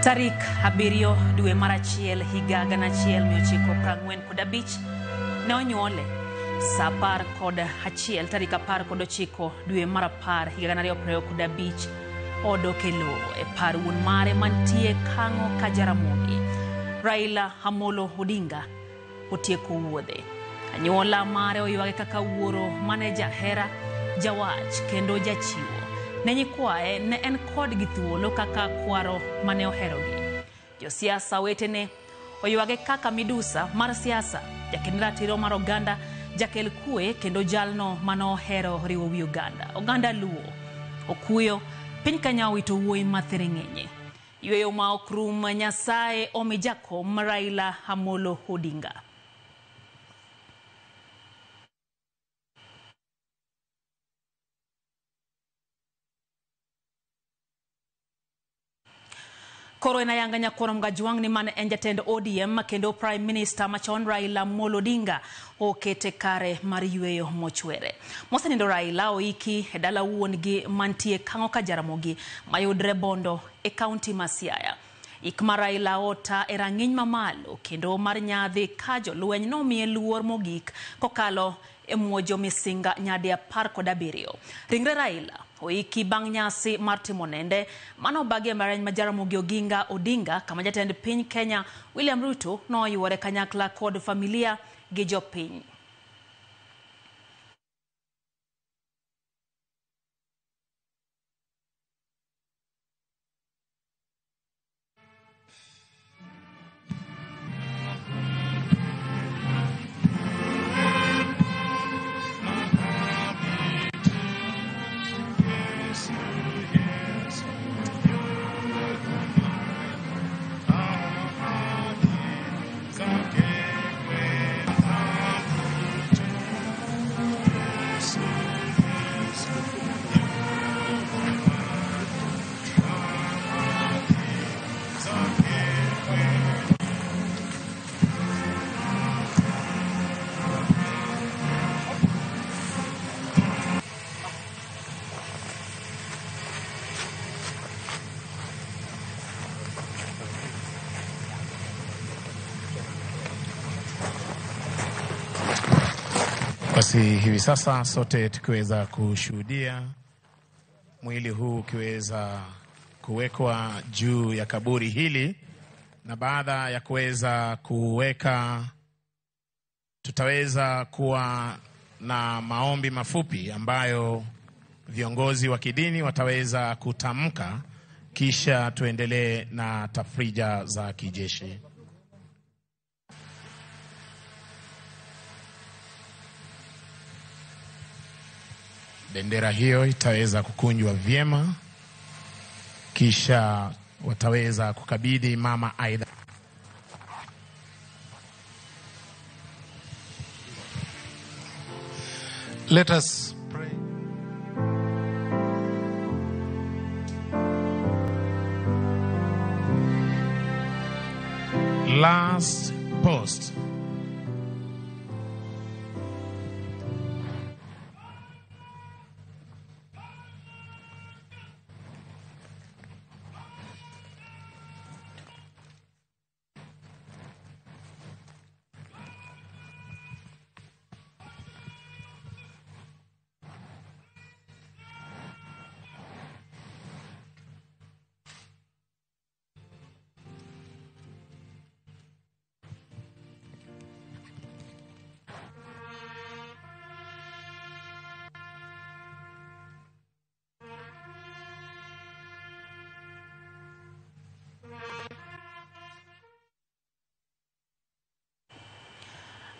Tarik 7 dwe mar 1 higa 1945 ne onyuole saa 11 tarik 19 dwe mar 10 higa 2025 odok e lowo e par wuon mare mantie Kang'o ka Jaramogi. Raila Amolo Odinga otieko wuodhe. Anyuola mare oywage kaka wuoro mane jahera, jawach kendo jachiwo. Ne nyikwaye ne en kodgi thuolo kaka kwaro mane oherogi. Josiasa wetene oywage kaka midusa mar siasa, jakend ratiro mar oganda, jakel kwe kendo jalno mane ohero riwo wi oganda. Oganda Luo okuyo, piny Kenya owito wuoyi mathiring'inyi. Yweyo ma ok rum Nyasaye omi jakom Raila Amolo Odinga. Koro en ayanga nyakwar Mgajwang' ni mane en jatend ODM kendo Prime Minister machon Raila Amolo Odinga okete kare mar yweyo mochwere. Mosenindo Raila oiki e dala wuon-gi mantie Kang'o ka Jaramogi mayudre Bondo e kaunti ma Siaya. Ik mar Raila ota e rang'iny mamalo kendo mar nyadhi ka jolweny nomiye luor mogik kokalo e muojo misinga nyadi 17. Ringre Raila oiki bang' nyasi mar timo nende mano obagi e mbalariany ma Jaramogi Oginga Odinga kama jatend piny Kenya William Ruto noyuore kanyakla kod familia gi jopiny. Basi hivi sasa sote tukiweza kushuhudia mwili huu ukiweza kuwekwa juu ya kaburi hili, na baada ya kuweza kuweka, tutaweza kuwa na maombi mafupi ambayo viongozi wa kidini wataweza kutamka, kisha tuendelee na tafrija za kijeshi. Bendera hiyo itaweza kukunjwa vyema, kisha wataweza kukabidhi mama aidha. Let us pray. Last post.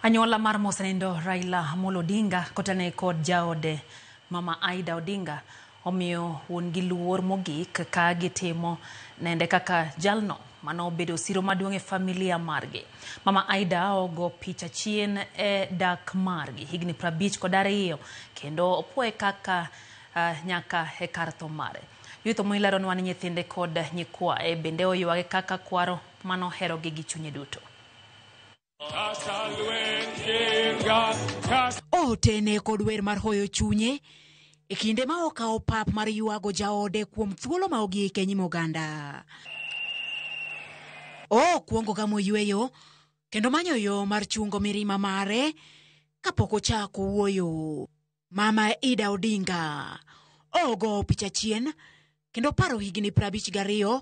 Anyuola mar mosenindo Raila Amolo Odinga kotene kod jaode Mama Aida Odinga omiyo wuon gi luor mogik ka gitimo nende kaka jalno manobedo siro maduong' e familia margi. Mama Aida ogo picha chien e dak margi higni 52 kendo opuoye kaka nyaka e kar tho mare. Yutho moileronwa ni nyithinde kod nyikwaye bende oywage kaka kwaro manoherogi gi chunye duto. Otene kod wer mar hoyo chunye e kinde ma okawo pap mar ywago jaode kuom thuolo ma ogik e nyim oganda. Okwongo gamo yweyo kendo manyo yo mar chungo mirima mare kapok ochako wuoyo. Mama Ida Odinga ogo picha chien kendo paro higni 52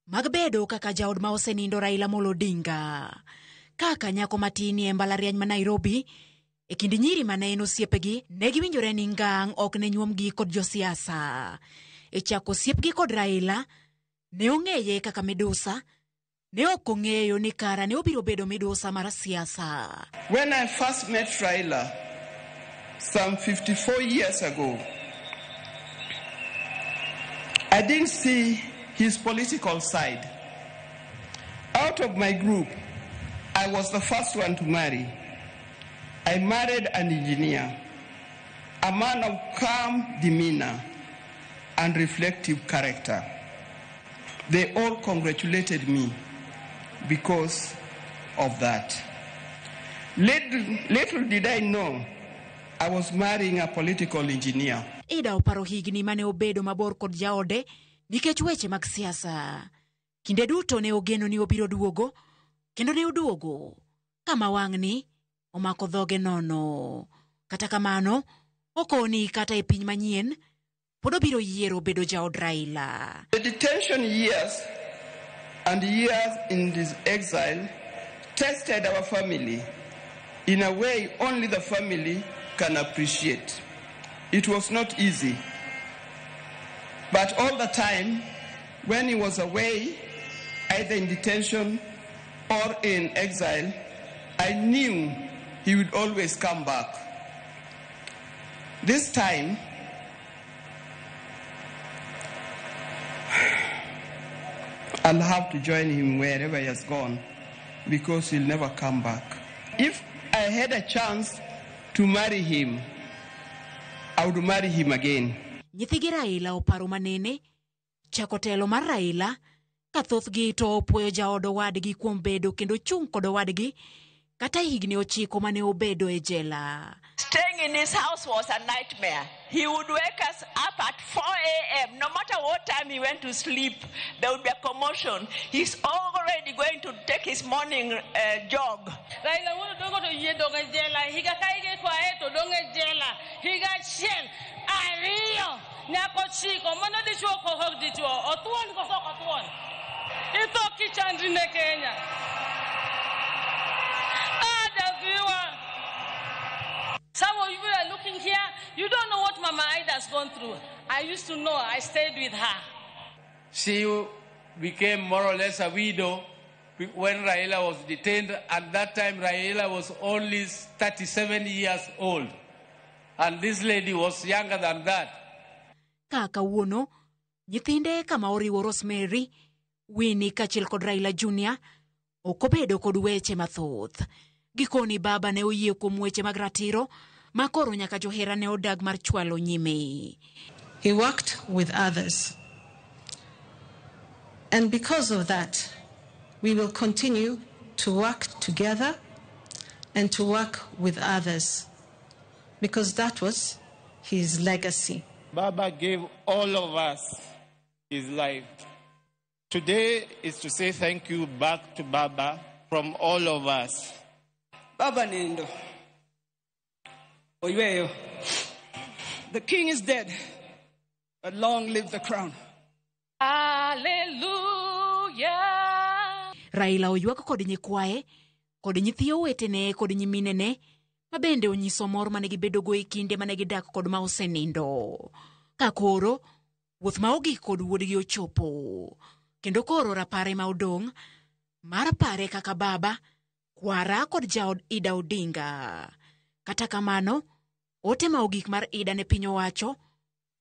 mag bedo kaka jaod ma osenindo Raila Amolo Odinga. Kaka nyako matin e mbalariany ma Nairobi, e kind nyiri mane en osiepegi, ne giwinjore ni ngang' ok ne nyuomgi kod josiasa. E chako osiepgi kod Raila, ne ong'eye kaka midusa, ne ok ong'eyo ni kara ne obiro bedo midusa mar siasa. When I first met Raila some 54 years ago, I didn't see his political side. Out of my group, I was the first one to marry. I married an engineer, a man of calm demeanor and reflective character. They all congratulated me because of that. Little did I know I was marrying a political engineer. Ida oparo higni mane obedo mabor kod jaode nikech weche mag siasa. Kinde duto ne ogeno ni obiro duogo, kendo ne oduogo kama wang'ni omako dhoge nono. Kata kamano, okoni kata e piny manyien, pod obiro yiero bedo jaod Raila. The detention years and years in this exile tested our family in a way only the family can appreciate. It was not easy. But all the time, when he was away, either in detention or in exile, I knew he would always come back. This time, I'll have to join him wherever he has gone, because he'll never come back. If I had a chance to marry him, I would marry him again. Nyithigi Raila oparo manene, chako telo mar Raila, ka thothgi to opuoyo jaod owadgi kuom bedo kendo chung' kod owadgi kata higni 9 mane obedo e jela. Staying in his house was a nightmare. He would wake us up at 4 a.m. No matter what time he went to sleep, there would be a commotion. He's already going to take his morning jog. Raila wuono dongo to yie dong' e jela. Higa ka higa ikwaye to dong' e jela. Higa achiel, ariyo, nyaka ochiko. Mano dichuo ok dichuo. Othuon koso ok othuon? Itho kichandri ne Kenya. Ah, Javiwa. Some of you are looking here, you don't know what Mama Ida has gone through. I used to know, I stayed with her. She became more or less a widow when Raila was detained. At that time, Raila was only 37 years old. And this lady was younger than that. Ka kawuono, nyithinde kama oriwo Rosemary, Winnie kaachiel kod Raila Jr. ok obedo kod weche mathoth. Gikoni baba ne oyie kuom weche mag ratiro ma koro nyaka johera ne odag mar chwalo nyime. He worked with others. And because of that, we will continue to work together and to work with others, because that was his legacy. Baba gave all of us his life. Today is to say thank you back to Baba from all of us. Baba nindo. Oyweyo. The king is dead, but long live the crown. Hallelujah. Raila oywak kod nyikwaye, kod nyithi owetene kod nyiminene, ma bende onyiso mor mane gibedogo e kinde mane gidak kod ma osenindo. Ka koro, wuoth ma ogik kod wuodgi ochopo. Kendo koro rapare ma odong', mar pare kaka baba, kwara kod jaod Ida Odinga. Kata kamano, ote ma ogik mar Ida ne piny owacho,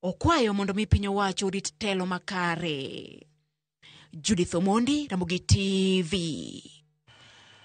okwayo mondo mi piny owacho orit telo makare. Judith Omondi, Ramogi TV.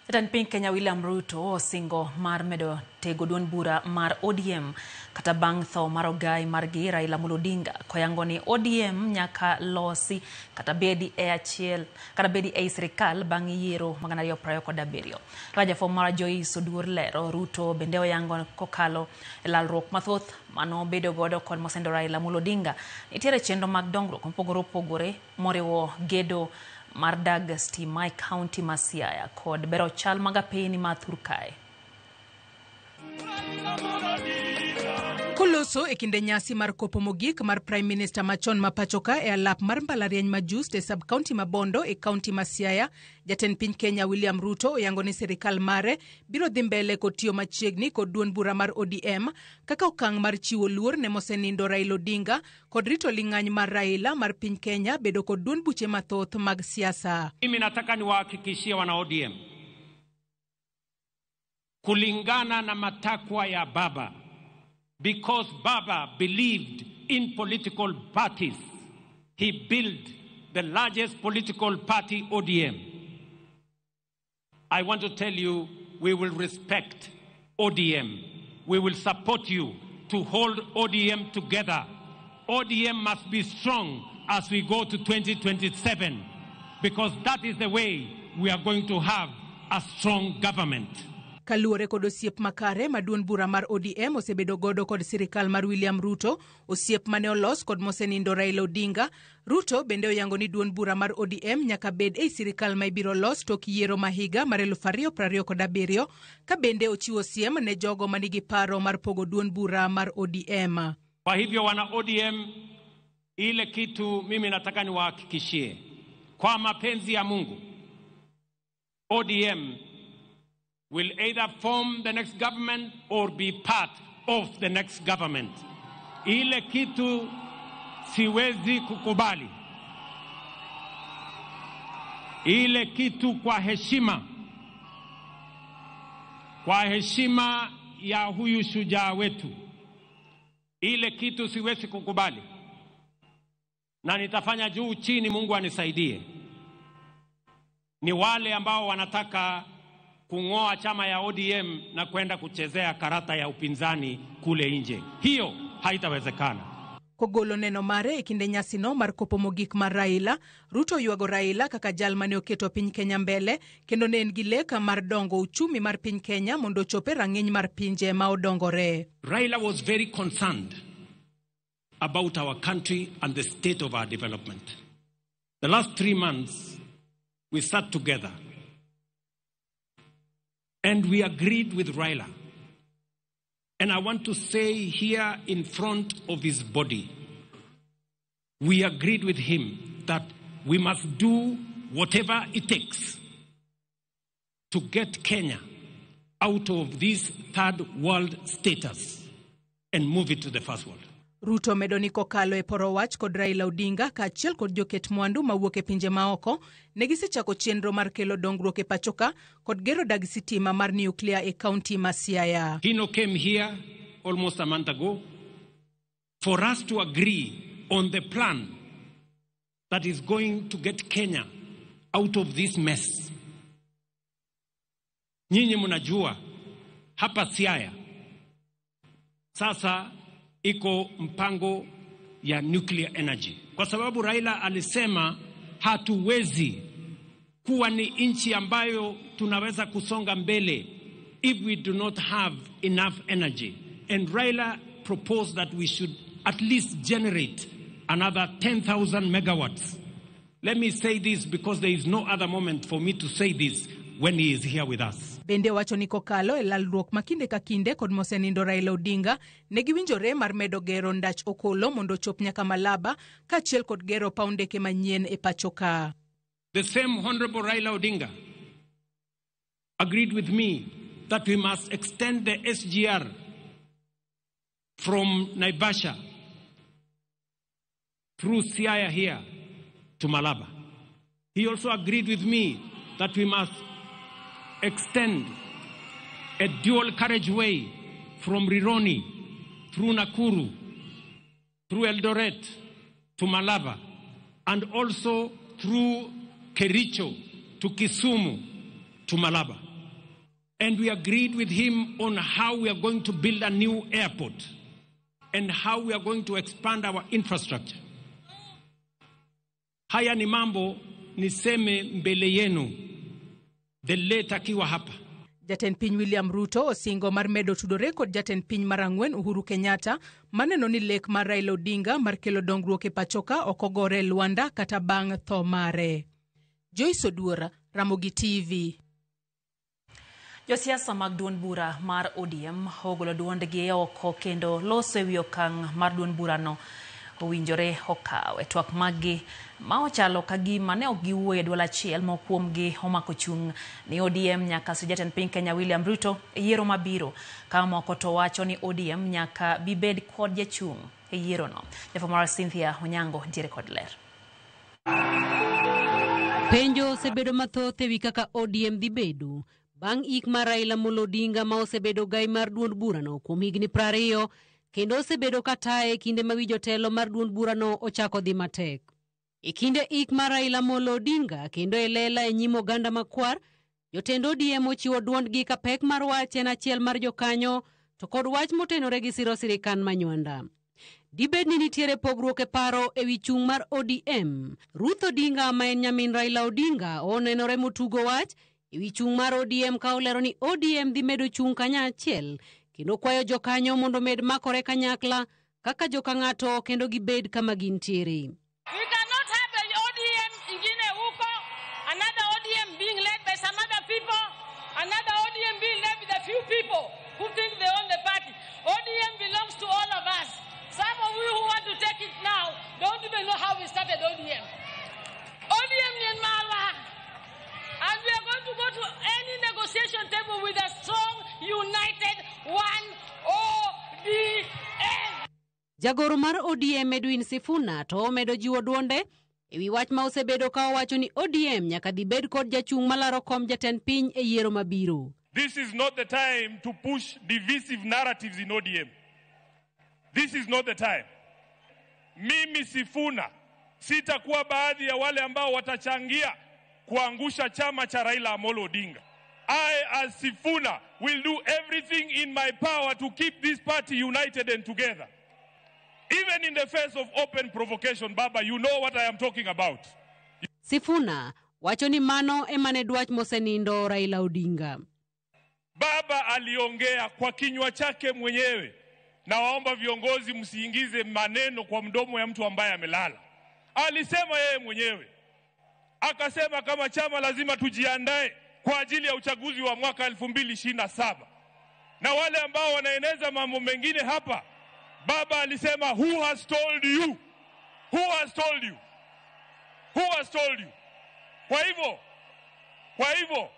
Jatend piny Kenya William Ruto osingo mar medo tego duond bura mar ODM kata bang' tho mar ogai margi Raila Amolo Odinga, koyango ni ODM nyaka losi kata bedi e achiel kata bedi ei sirikal bang' yiero mag 2027. Kaka jafwambo mar Joyce Oduor lero, Ruto bende oyango kokalo e lalruok mathoth mano bedo godo kod mosendo Raila Amolo Odinga. Nitiere chenro mag dongruok mopogore opogore moriwo gedo mar dag stima e kaunti ma Siaya kod bero chal mag apeyni ma thur kae. Koloso e kinde nyasi mar kopo mogik mar Prime Minister machon ma pachoka e alap mar mbalariany ma Just e sub-county ma Bondo e kaunti ma Siaya, jatend piny Kenya William Ruto oyango ni sirikal mare biro dhi mbele kod tiyo machiegni kod duond bura mar ODM kaka okang' mar chiwo luor ne mosenindo Raila Odinga kod rito ling'any mar Raila mar piny Kenya bedo kod duond buche mathoth mag siasa. Mimi nataka niwahakikishie wana ODM, kulingana na matakwa ya baba, because Baba believed in political parties, he built the largest political party, ODM. I want to tell you, we will respect ODM. We will support you to hold ODM together. ODM must be strong as we go to 2027, because that is the way we are going to have a strong government. Kaluwore kod osiep makare ma duond bura mar ODM osebedo godo kod sirikal mar William Ruto, osiep mane olos kod mosenindo Raila Odinga, Ruto bende oyango ni duond bura mar ODM nyaka bed ei sirikal ma ibiro los tok yiero ma higa mar 2027, ka bende ochiwo siem ne jogo manigi paro mar pogo duond bura mar ODM. Kwa hivyo wana ODM, ile kitu mimi nataka niwahakikishie, kwa mapenzi ya Mungu, ODM will either form the next government or be part of the next government. Ile kitu siwezi kukubali, ile kitu kwa heshima ya huyu shujaa wetu, ile kitu siwezi kukubali, na nitafanya juu chini, Mungu anisaidie, ni wale ambao wanataka kung'oa chama ya ODM na kwenda kuchezea karata ya upinzani kule nje. Hiyo haitawezekana. Kogolo neno mare e kinde nyasino mar kopo mogik mar Raila, Ruto ywago Raila kaka jal mane oketo piny Kenya mbele kendo ne en gi lek mar dongo uchumi mar piny Kenya mondo ochop e rang'iny mar pinje ma odongore. Raila was very concerned about our country and the state of our development. The last 3 months we sat together and we agreed with Raila. And I want to say here in front of his body, we agreed with him that we must do whatever it takes to get Kenya out of this third world status and move it to the first world. Ruto medo ni kokalo e poro wach kod Raila Odinga kaachiel kod joket mwandu mawuok e pinje maoko, ne gisechako chenro mar kelo dongruok e pachoka kod gero dag sitima mar nuclear e kaunti ma Siaya. Hino came here almost a month ago for us to agree on the plan that is going to get Kenya out of this mess. Nyinyi mnajua hapa Siaya sasa iko mpango ya nuclear energy, kwa sababu Raila alisema hatuwezi kuwa ni nchi ambayo tunaweza kusonga mbele if we do not have enough energy. And Raila proposed that we should at least generate another 10,000 megawatts. Let me say this because there is no other moment for me to say this when he is here with us. Bende wacho ni kokalo e lalruok ma kinde ka kinde kod mosenindo Raila Odinga, ne giwinjore mar medo gero ndach okolo mondo ochop nyaka Malaba kaachiel kod gero paw ndeke manyien e pachoka. The same Honorable Raila Odinga agreed with me that we must extend the SGR from Naivasha through Siaya here to Malaba. He also agreed with me that we must extend a dual carriageway from Rironi through Nakuru, through Eldoret to Malaba, and also through Kericho to Kisumu to Malaba. And we agreed with him on how we are going to build a new airport and how we are going to expand our infrastructure. Haya ni mambo niseme mbele yenu, the late akiwa hapa. Jatend piny William Ruto osingo mar medo tudore kod jatend piny mar ang'wen Uhuru Kenyatta maneno ni lek mar Raila Odinga mar kelo dongruok e pachoka ok ogore e lwanda kata bang' tho mare. Joyce Oduora, Ramogi TV. Josiasa mag duond bura mar ODM ogolo duondgi oko kendo loso ewi okang' mar duond burano owinjore okaw. E twak maggi ma ochalo ka gima ne ok giwuoyo e duol achiel, moko kuomgi omako chung' ni ODM nyaka sir jatend piny Kenya William Ruto e yiero mabiro, ka moko to wacho ni ODM nyaka bibed kod jachung' e yierono. Jafwambo Cynthia Onyango ntiere kod ler. Penjo osebedo mathoth ewi kaka ODM dhi bedo bang' ik mar Raila Amolo Odinga ma osebedo gai mar duond burano kuom higni 20 kendo osebedo ka taye kinde ma wi jotelo mar duond burano ochako dhi matek. E kinde ik mar Raila Amolo Odinga kendo e lela e nyim oganda makwar, jotend ODM ochiwo duondgi ka pek mar wach en achiel mar jokanyo to kod wach motenore gi siro sirikal Manywanda. Dibed ni nitiere pogruok e paro ewi chung' mar ODM. Ruth Odinga ma en nyamin Raila Odinga onenore motugo wach ewi chung' mar ODM ka olero ni ODM dhi medo chung' kanyachiel kendo kwayo jokanyo mondo med makore kanyakla kaka joka ng'ato kendo gibed kama gintiere. We cannot have an ODM ingine huko, another ODM being led by some other people, another ODM being led with a few people who think they own the party. ODM belongs to all of us. Some of you who want to take it now don't even know how we started ODM. ODM ni marwa. And we are going to go to any negotiation table with a strong, united, one ODM. Jagoro mar ODM Edwin Sifuna to omedo jiwo duonde ewi wach ma osebedo ka owacho ni ODM nyaka dhi bed kod jachung' malaro kom jatend piny e yiero mabiro. This is not the time to push divisive narratives in ODM. This is not the time. Mimi Sifuna sitakuwa baadhi ya wale ambao watachangia kuangusha chama cha Raila Amolo Odinga. I, as Sifuna, will do everything in my power to keep this party united and together. Even in the face of open provocation, Baba, you know what I am talking about. Sifuna wacho ni mano ema ne dwach mosenindo Raila Odinga. Baba aliongea kwa kinywa chake mwenyewe. Na waomba viongozi msiingize maneno kwa mdomo ya mtu ambaye amelala. Alisema yeye mwenyewe. Akasema kama chama lazima tujiandae kwa ajili ya uchaguzi wa mwaka 2027. Na wale ambao wanaeneza mambo mengine hapa, Baba alisema, who has told you? Who has told you? Who has told you? Kwa hivyo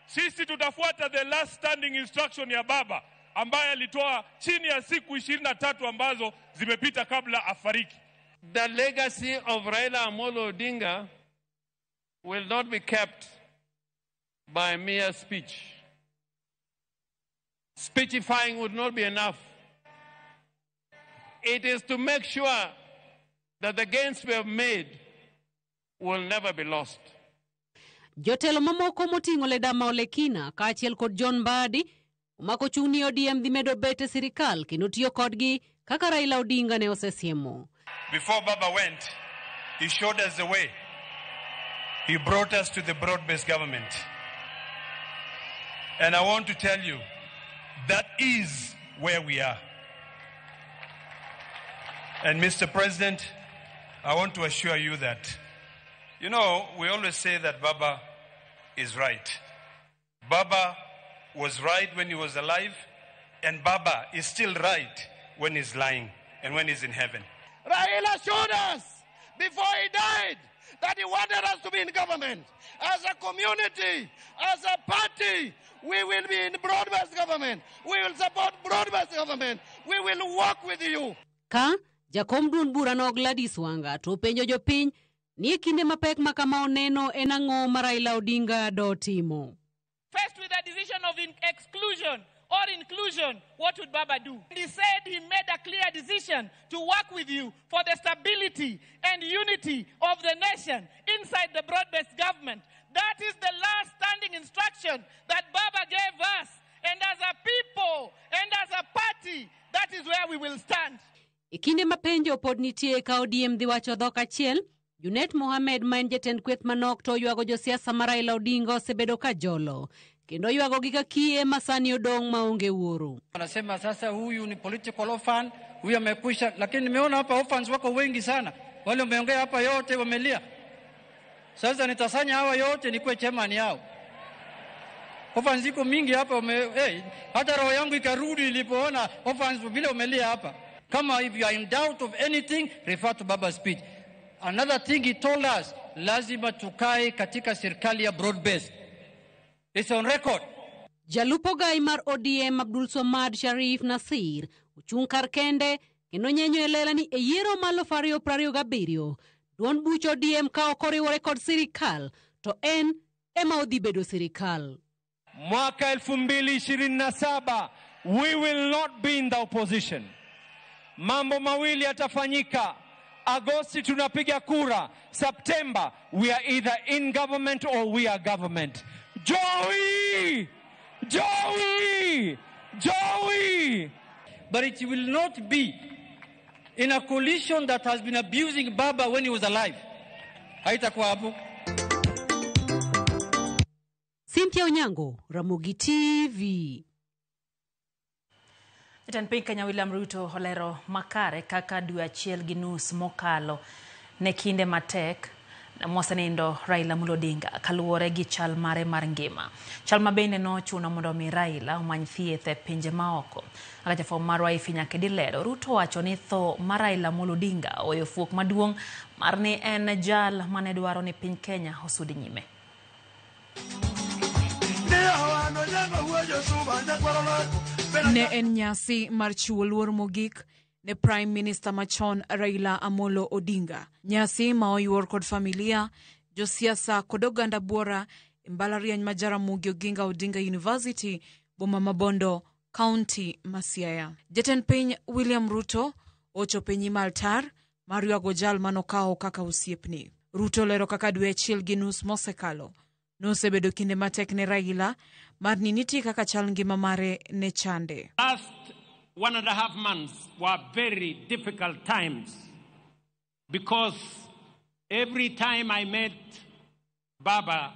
sisi tutafuata the last standing instruction ya Baba ambaye alitoa chini ya siku 23 ambazo zimepita kabla afariki. The legacy of Raila Amolo Odinga will not be kept by mere speech. Speechifying would not be enough. It is to make sure that the gains we have made will never be lost. Jotelo mamoko moting'o Ledama Olekina kaachiel kod John Mbadi omako chung' ni ODM dhi medo bet e sirikal kendo tiyo kodgi kaka Raila Odinga ne osesiemo. Before Baba went, he showed us the way. He brought us to the broad-based government. And I want to tell you, that is where we are. And Mr. President, I want to assure you that, you know, we always say that Baba is right. Baba was right when he was alive, and Baba is still right when he's lying and when he's in heaven. Raila showed us before he died that he wanted us to be in government. As a community, as a party, we will be in broad-based government. We will support broad-based government. We will work with you. Ka jakom duond burano Gladys Wanga to penjo jopiny ni e kinde mapek ma kama oneno en ang'o ma Raila Odinga dotimo. Faced with a decision of exclusion or inclusion, what would Baba do? He said he made a clear decision to work with you for the stability and unity of the nation inside the broad-based government. That is the last standing instruction that Baba gave us. And as a people and as a party, that is where we will stand. E kinde ma penjo pod nitie ka ODM dhi wacho dhok achiel, Junet Mohamed ma en jatend kweth manok to oywago josiasa ma Raila Odinga osebedo ka jolo kendo oywagogi ka kiye ma sani odong' maonge wuoro. Wanasema sasa huyu ni political orphan, huyu amekwisha, lakini nimeona hapa orphans wako wengi sana, wale wameongea hapa yote wamelia. Sasa nitasanya hawa yote nikuwe chairman yao. Orphans iko mingi hapa hey, hata roho yangu ikarudi ilipoona orphans vile umelia hapa. Kama if you are in doubt of anything, refer to Baba's speech. Another thing he told us, lazima tukae katika serikali ya broad based. It's on record. Jalupo gai mar ODM Abdul Somad Sharif Nasir ochung' kar kende kendo nyenyo e lela ni e yiero mar 2027 duond buch ODM ka ok oriwore kod sirikal to en ema odhi bedo sirikal. Mwaka 2027 we will not be in the opposition. Mambo mawili yatafanyika. Agosti tunapiga kura. September we are either in government or we are government. Joey! Joey! Joey! But it will not be in a coalition that has been abusing Baba when he was alive. Haitakuwa hapo. Cynthia Onyango, Ramogi TV. Jatend piny Kenya William Ruto olero makare kaka dwe 1.5 mokalo ne kinde matek mosenindo Raila Amolo Odinga kaluwore gi chal mare mar ngima. Chal ma bende nochuno mondo mi Raila omany thieth e pinje maoko. Kaka jafwambo marwa Ifi Nyakedi lero, Ruto wacho ni tho mar Raila Amolo Odinga oweyo fuok maduong' mar ni en jal mane dwaro ni piny Kenya osud nyime. Ne en nyasi mar chiwo luor mogik ne Prime Minister machon Raila Amolo Odinga. Nyasi ma oyuor kod familia, josiasa kod oganda buora e mbalariany ma Jaramogi Oginga Odinga University, boma ma Bondo, County ma Siaya. Jatend piny William Ruto ochopo e nyim altar mar ywago jal manokawo kaka osiepne. Ruto lero kaka dwe 1.5 mosekalo nosebedo kinde matek ne Raila mar ni nitie kaka chal ngima mare ne chande. Last 1.5 months were very difficult times because every time I met Baba,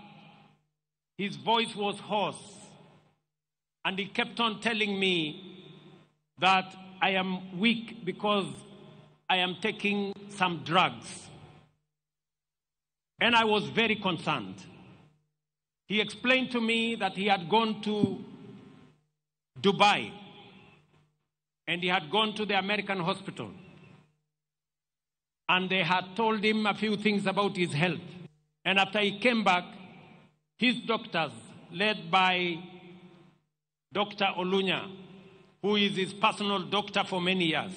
his voice was hoarse and he kept on telling me that I am weak because I am taking some drugs. And I was very concerned. He explained to me that he had gone to Dubai and he had gone to the American hospital and they had told him a few things about his health. And after he came back, his doctors, led by Dr. Olunya, who is his personal doctor for many years,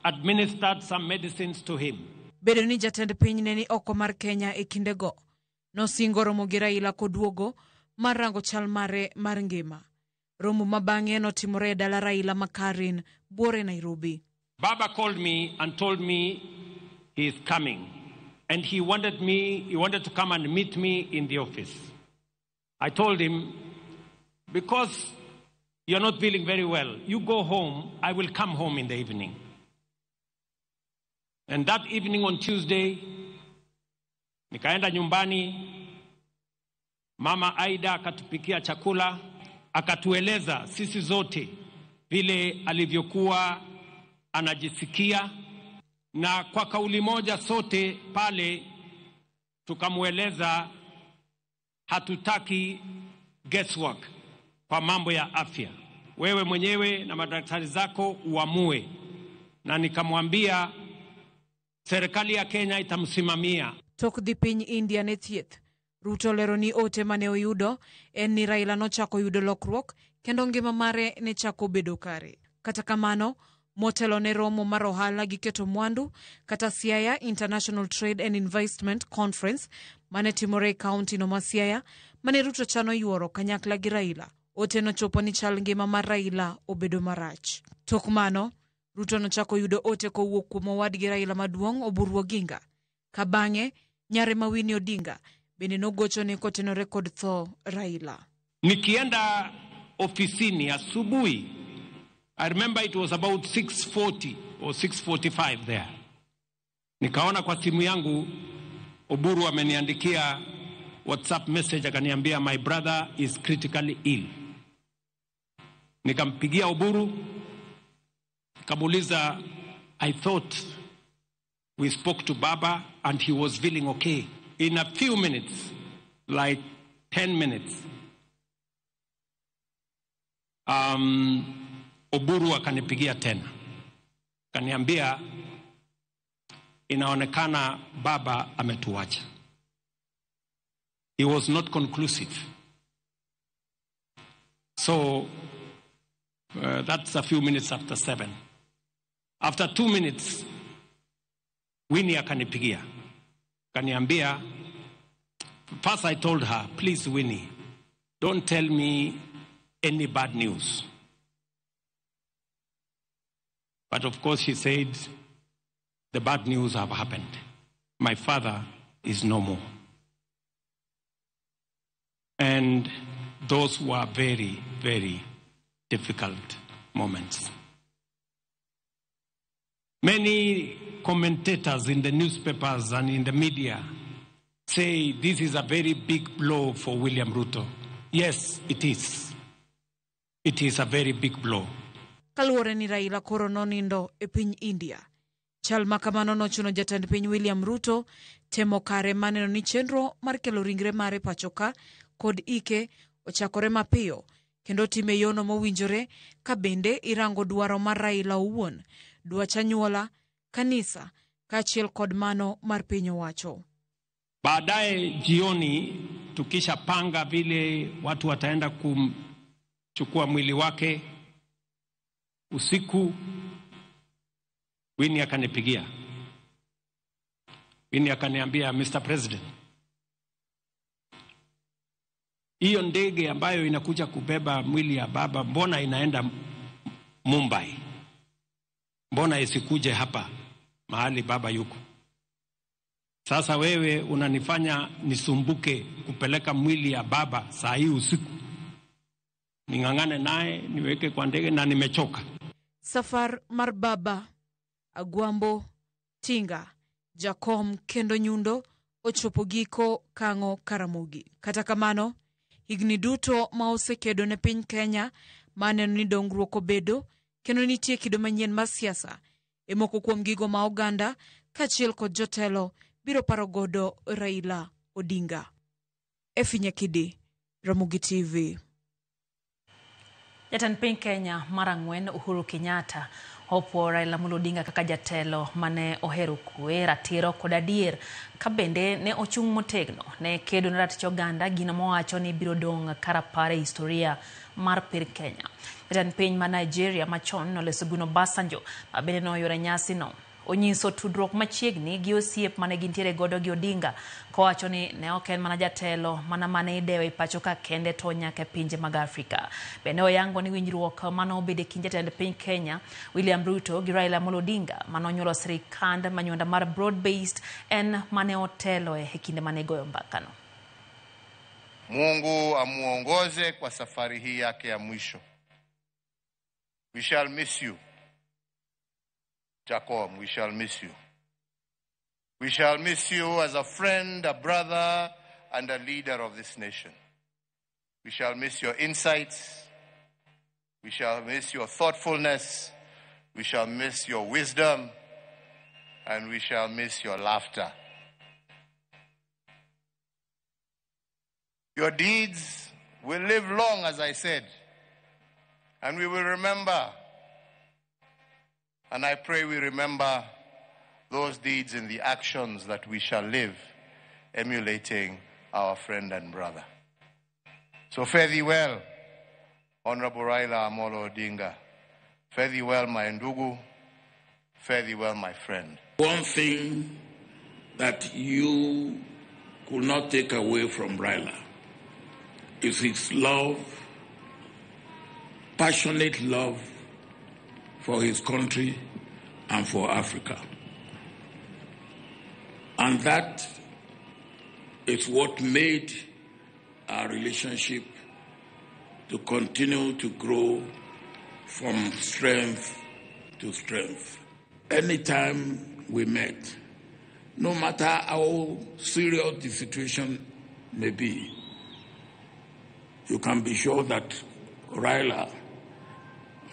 administered some medicines to him. Bedo ni jatend piny ne ni oko mar Kenya e kindego, nosingo romo gi Raila koduogo mar rango chal mare mar ngima. Romo ma bang'e notimore e dala Raila ma Karen, buore Nairobi. Baba called me and told me he is coming. And he wanted to come and meet me in the office. I told him, because you're not feeling very well, you go home, I will come home in the evening. And that evening on Tuesday, nikaenda nyumbani, Mama Aida akatupikia chakula, akatueleza sisi zote vile alivyokuwa anajisikia, na kwa kauli moja sote pale tukamueleza hatutaki guesswork kwa mambo ya afya. Wewe mwenyewe na madaktari zako uamue. Na nikamwambia serikali ya Kenya itamsimamia. Tok dhi piny India ne thieth, Ruto lero ni ote mane oyudo en ni Raila nochako yudo lokruok kendo ngima mare ne chako bedo kare. Kata kamano, motelo ne romo mar ohala gi keto mwandu kata Siaya International Trade and Investment Conference mane timore e kaunti no ma Siaya mane Ruto chano yuoro kanyakla gi Raila. Ote nochopo ni chal ngima mar Raila obedo marach. Tok mano, Ruto nochako yudo ote kowuok kuom owadgi Raila maduong' Oburu Oginga. Ka bang'e, nyare ma Winnie Odinga bende nogochone kotenore kod tho Raila. Nikienda ofisini asubuhi, I remember it was about 6:40 or 6:45 there. Nikaona kwa simu yangu Oburu ameniandikia WhatsApp message akaniambia my brother is critically ill. Nikampigia Oburu, nikamuuliza, I thought We spoke to Baba and he was feeling okay. In a few minutes, like 10 minutes, Oburu akanipigia tena, akaniambia inaonekana baba ametuacha. He was not conclusive. So that's a few minutes after 7. After 2 minutes, Winnie akanipigia, akaniambia, first I told her, please Winnie, don't tell me any bad news. But of course she said, the bad news have happened. My father is no more. And those were very, very difficult moments. Many commentators in the newspapers and in the media say this is a very big blow for William Ruto. Yes, it is. It is a very big blow. Kaluwore ni Raila koro nonindo e piny India. Chal ma kamano nochuno jatend piny William Ruto temo kare maneno ni chenro mar kelo ringre mare pachoka kod ike ochakore mapiyo kendo time yono mowinjore ka bende irango dwaro mar Raila owuon, dwach anyuola, kanisa kaachiel kod mano mar piny owacho. Baadaye jioni tukishapanga vile watu wataenda kumchukua mwili wake, usiku Winnie akanipigia. Winnie akaniambia, Mr. President, hiyo ndege ambayo inakuja kubeba mwili ya baba mbona inaenda Mumbai? Mbona isikuje hapa mahali baba yuko? Sasa wewe unanifanya nisumbuke kupeleka mwili ya baba saa hii usiku. Ning'ang'ane naye niweke kwa ndege na nimechoka. Safar mar baba, Agwambo, Tinga, Jakom kendo Nyundo ochopo giko Kang'o Karamogi. Kata kamano, higni duto ma osekedo ne piny Kenya maneno ni dongruok obedo kendo nitie kido manyien mar siasa e moko kuom gigo ma oganda kaachiel kod jotelo biro paro godo Raila Odinga. Effie Nyakidi, Ramogi TV. Jatend piny Kenya mar ang'wen Uhuru Kenyatta opuo Raila Amolo Odinga kaka jatelo mane ohero kwe, ratiro kod adier, ka bende ne ochung' motegno ne kedo ne ratich oganda, gino mowacho ni biro dong' karapar e historia mar piny Kenya. Jatend piny ma Nigeria machon Olusegun Obasanjo ma bende noyuoro nyasi no onyiso tudruok machiegni gi osiep mane gintiere godo gi Odinga, kowacho ni ne ok en mana jatelo mana mane idewo e pacho ka kende to nyaka e pinje mag Afrika. Bende oyango ni winjruok mane obedo e kind jatend piny Kenya William Ruto gi Raila Amolo Odinga mane onyuolo sirikand manyuonda mar broad based en mane oteloe e kinde mane goyo mbakano. Mungu amuongoze kwa safari hii yake ya mwisho. We shall miss you. Jacob, we shall miss you. We shall miss you as a friend, a brother, and a leader of this nation. We shall miss your insights. We shall miss your thoughtfulness. We shall miss your wisdom. And we shall miss your laughter. Your deeds will live long, as I said, and we will remember. And I pray we remember those deeds in the actions that we shall live, emulating our friend and brother. So fare thee well, Honorable Raila Amolo Odinga. Fare thee well, my ndugu. Fare thee well, my friend. One thing that you could not take away from Raila is his love, passionate love for his country and for Africa. And that is what made our relationship to continue to grow from strength to strength. Anytime we met, no matter how serious the situation may be, you can be sure that Raila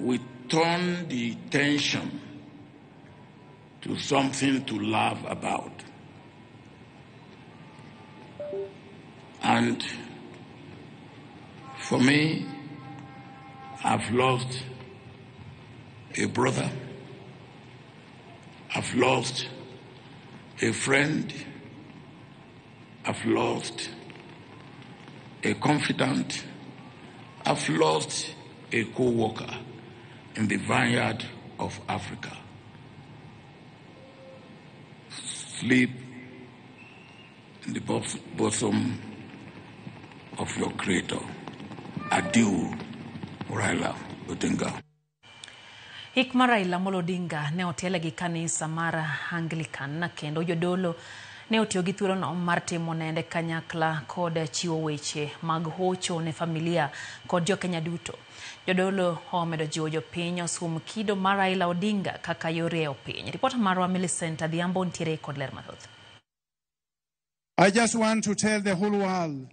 will turn the tension to something to laugh about. And for me, I've lost a brother. I've lost a friend. I've lost a confidant. I've lost a co-worker in the vineyard of Africa. Sleep in the bosom of your creator. Adieu, Raila Odinga. Ik mar Raila Amolo Odinga ne otiele gi kanisa mar Anglican kendo jodolo ne otiyo gi thuolono mar timo nende kanyakla kod chiwo weche mag hocho ne familia kod jokenya duto. Jodolo omedo jiwo jopiny osum kido mar Raila Odinga kaka yor rieyo piny. Ripota marwa Millicent Adhiambo ntiere kod ler mathoth. I just want to tell the whole world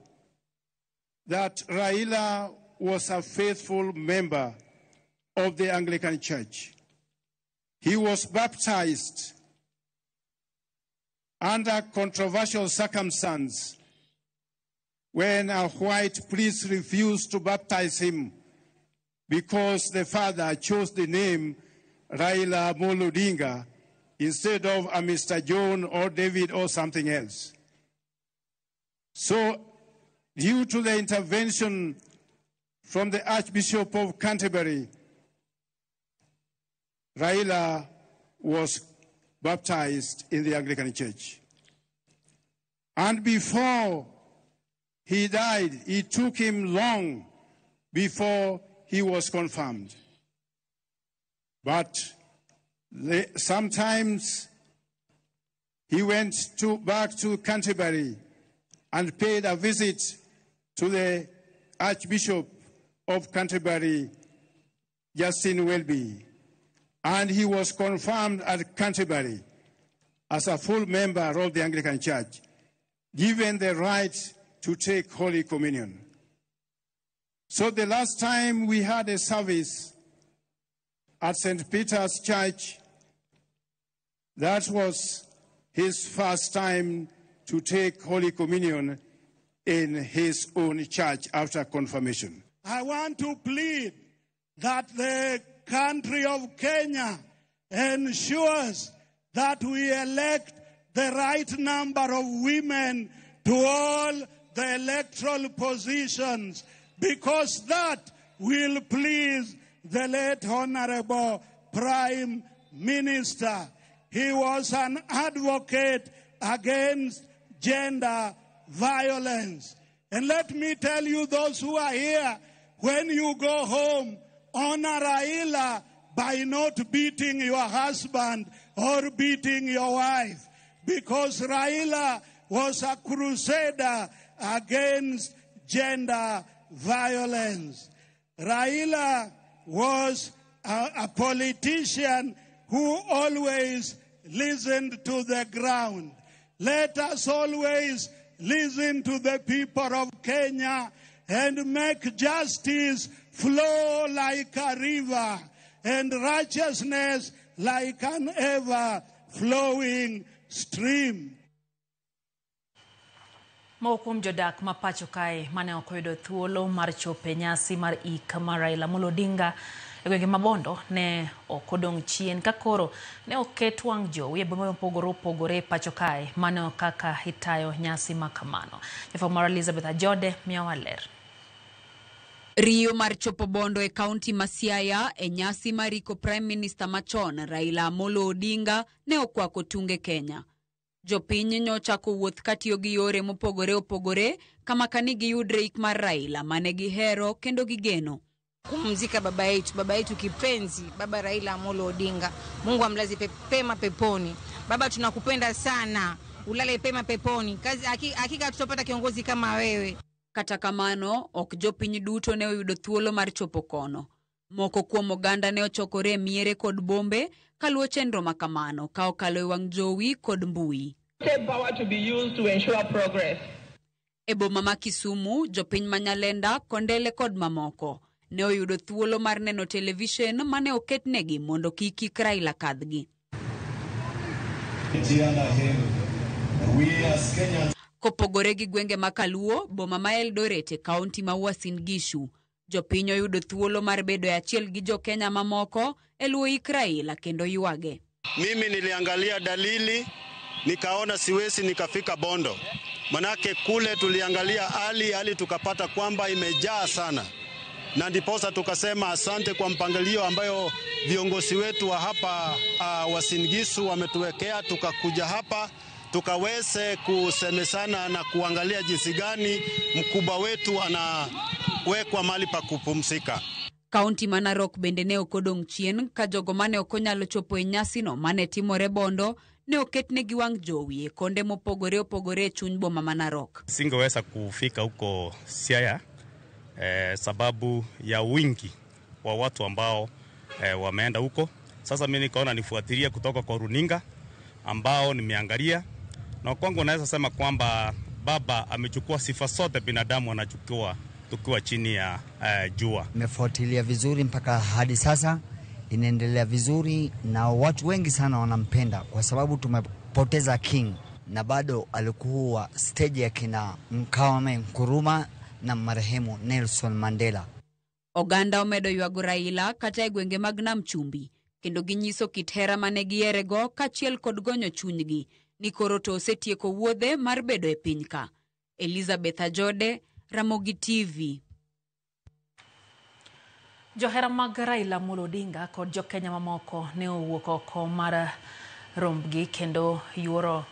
that Raila was a faithful member of the Anglican Church. He was baptized under controversial circumstance when a white priest refused to baptize him because the father chose the name Raila Amolo Odinga instead of a Mr. John or David or something else. So, due to the intervention from the Archbishop of Canterbury, Raila was baptized in the Anglican Church. And before he died, it took him long before he was confirmed. But sometimes he went back to Canterbury and paid a visit to the Archbishop of Canterbury, Justin Welby. And he was confirmed at Canterbury as a full member of the Anglican Church, given the right to take Holy Communion. So the last time we had a service at St. Peter's Church, that was his first time to take Holy Communion in his own church after confirmation. I want to plead that the country of Kenya ensures that we elect the right number of women to all the electoral positions, because that will please the late Honorable Prime Minister. He was an advocate against gender violence. And let me tell you, those who are here, when you go home, honor Raila by not beating your husband or beating your wife, because Raila was a crusader against gender violence. Raila was a politician who always listened to the ground. Let us always listen to the people of Kenya and make justice flow like a river and righteousness like an ever-flowing stream. Moko kuom jodak ma pacho kae mane ok oyudo thuolo mar chopo e nyasi mar ik mar Raila Amolo Odinga e gwenge ma Bondo ne ok odong' chien ka koro ne oket wang' jowi e bombe mopogore opogore e pacho kae mano kaka itayo nyasi ma kamano. Jafwambo mar Elizabeth Ajode miyowa ler. Riyo mar chopo Bondo e kaunti ma Siaya e nyasi mar iko Prime Minister machon Raila Amolo Odinga ne okwako tunge Kenya. Jopiny nyochako wuoth katiyo gi yore mopogore opogore kama kani giyudre ik mar Raila mane gihero kendo gigeno. Kumzika baba yetu kipenzi, Baba Raila Amolo Odinga. Mungu amlaze pema peponi. Baba, tunakupenda sana, ulale pema peponi. Kazi hakika tutapata kiongozi kama wewe. Kata kamano, ok jopiny duto ne oyudo thuolo mar chopo kono. Moko kuom oganda ne ochokore e miere kod bombe kaluwo chenro makamano ka okalo e wang' jowi kod mbui. E boma ma Kisumu, jopiny ma Nyalenda, Kondele kod mamoko ne oyudo thuolo mar neno televishen mane oketnegi mondo kik kik Raila kadhgi. Kopogore gi gwenge ma Kaluo, boma ma Eldoret e kaunti ma Uasin Gishu, jopiny oyudo thuolo mar bedo e achiel gi jo-Kenya mamoko e luwo ik Raila kendo ywage. Mimi niliangalia dalili nikaona siwezi nikafika Bondo, manake kule tuliangalia hali tukapata kwamba imejaa sana, na ndiposa tukasema asante kwa mpangilio ambayo viongozi wetu wa hapa Uasin Gishu wametuwekea, tukakuja hapa tukaweze kusemesana na kuangalia jinsi gani mkubwa wetu anawekwa mahali pa kupumzika. Kaunti ma Narok bende ne ok odong' chien ka jogo mane ok onyalo chopo e nyasino mane timore Bondo ne oketnegi wang' jowi e konde mopogore opogore e chuny boma ma Narok. Singeweza kufika huko Siaya sababu ya wingi wa watu ambao wameenda huko. Sasa mimi nikaona nifuatilie kutoka kwa runinga ambao nimeangalia, na kwangu naweza sema kwamba baba amechukua sifa zote binadamu anachukua tukiwa chini ya jua. Nimefuatilia vizuri mpaka hadi sasa, inaendelea vizuri na watu wengi sana wanampenda kwa sababu tumepoteza king na bado alikuwa stage ya kina Kwame Nkrumah na marehemu Nelson Mandela. Oganda omedo ywago Raila kata e gwenge mag Nam Chumbi kendo ginyiso kit hera mane giherego kaachiel kod gonyo chunygi ni koro to osetieko wuodhe mar bedo e piny ka. Elizabeth Ajode, Ramogi TV. Johera mag Raila Amolo Odinga kod jo-Kenya mamoko ne owuok oko mar rombgi kendo yuoro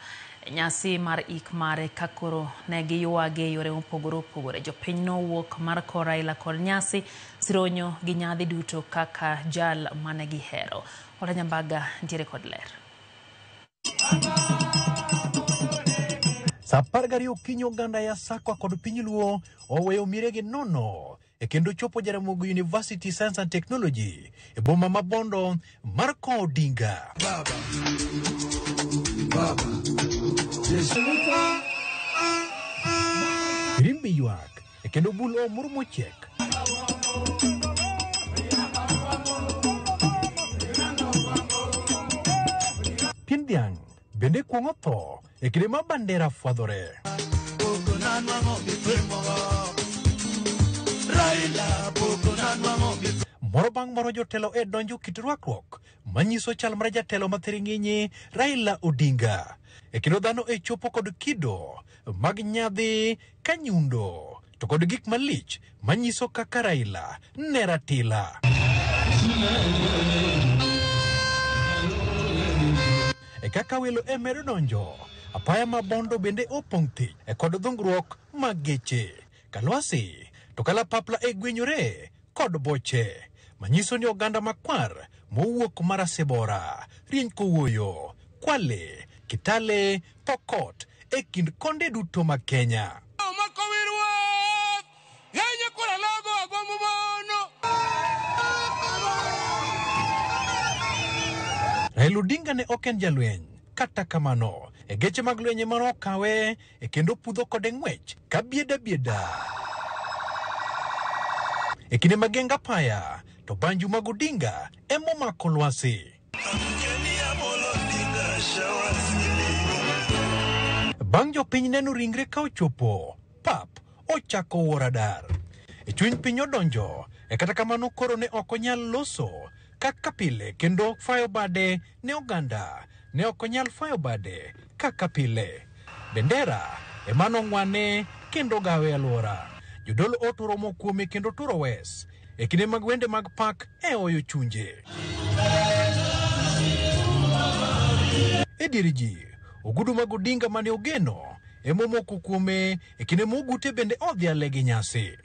nyasi mar ik mare ka koro ne giywage e yore mopogore opogore. Jopiny nowuok mar ko Raila kod nyasi, sironyo gi nyadhi duto kaka jal mane gihero. Ola Nyambaga ntiere kod ler. Sa 12 okinyi oganda ya Sakwa kod piny Luo oweyo mieregi nono e kendo chopo Jaramogi University Science and Technology e boma ma Bondo mar kowo Odinga. Firimbi ywak e kendo bul omur mochiek. Pien dhiang' bende kuong'o tho e kinde ma bandera fwadhore. Moro bang' moro jotelo e donjo kit rwakruok manyiso chal mar jatelo ma thiring'inyi Raila Odinga. E kendo dhano e chopo kod kido mag nyadhi ka nyundo to kod gik malich manyiso kaka Raila ne ratila. E kaka welo e medo donjo, apaya ma Bondo bende opong' thich e kod dhungruok mag geche. Kalwasi to kalapapla e gwenyore kod boche manyiso ni oganda makwar mowuok Marasebora, rieny kowuoyo, Kwale, Kitale, Pokot e kind konde duto mag Kenya. Raila Odinga ne ok en jalweny, kata kamano e geche mag lweny ema nokawe e kendo pudho kode ng'wech ka bieda bieda. E kinde mag geng' apaya to banju mag Odinga emomako lwasi. Bang' jopiny neno ringre ka ochopo, pap ochako wuoro dar. E chuny piny odonjo, e kata kamano koro ne ok onyal loso kaka pile kendo fayo bade ne oganda. Ne ok onyal fayo bade kaka pile. Bendera ema nong'wane kendo gawe alwora. Jodolo oturo kuome kendo turo wes. E kinde mag wende mag pak e oyo chunje. E dier ji, ogudu mag Odinga mane ogeno emomoko kuome e kinde mogute bende odhiale gi nyasi.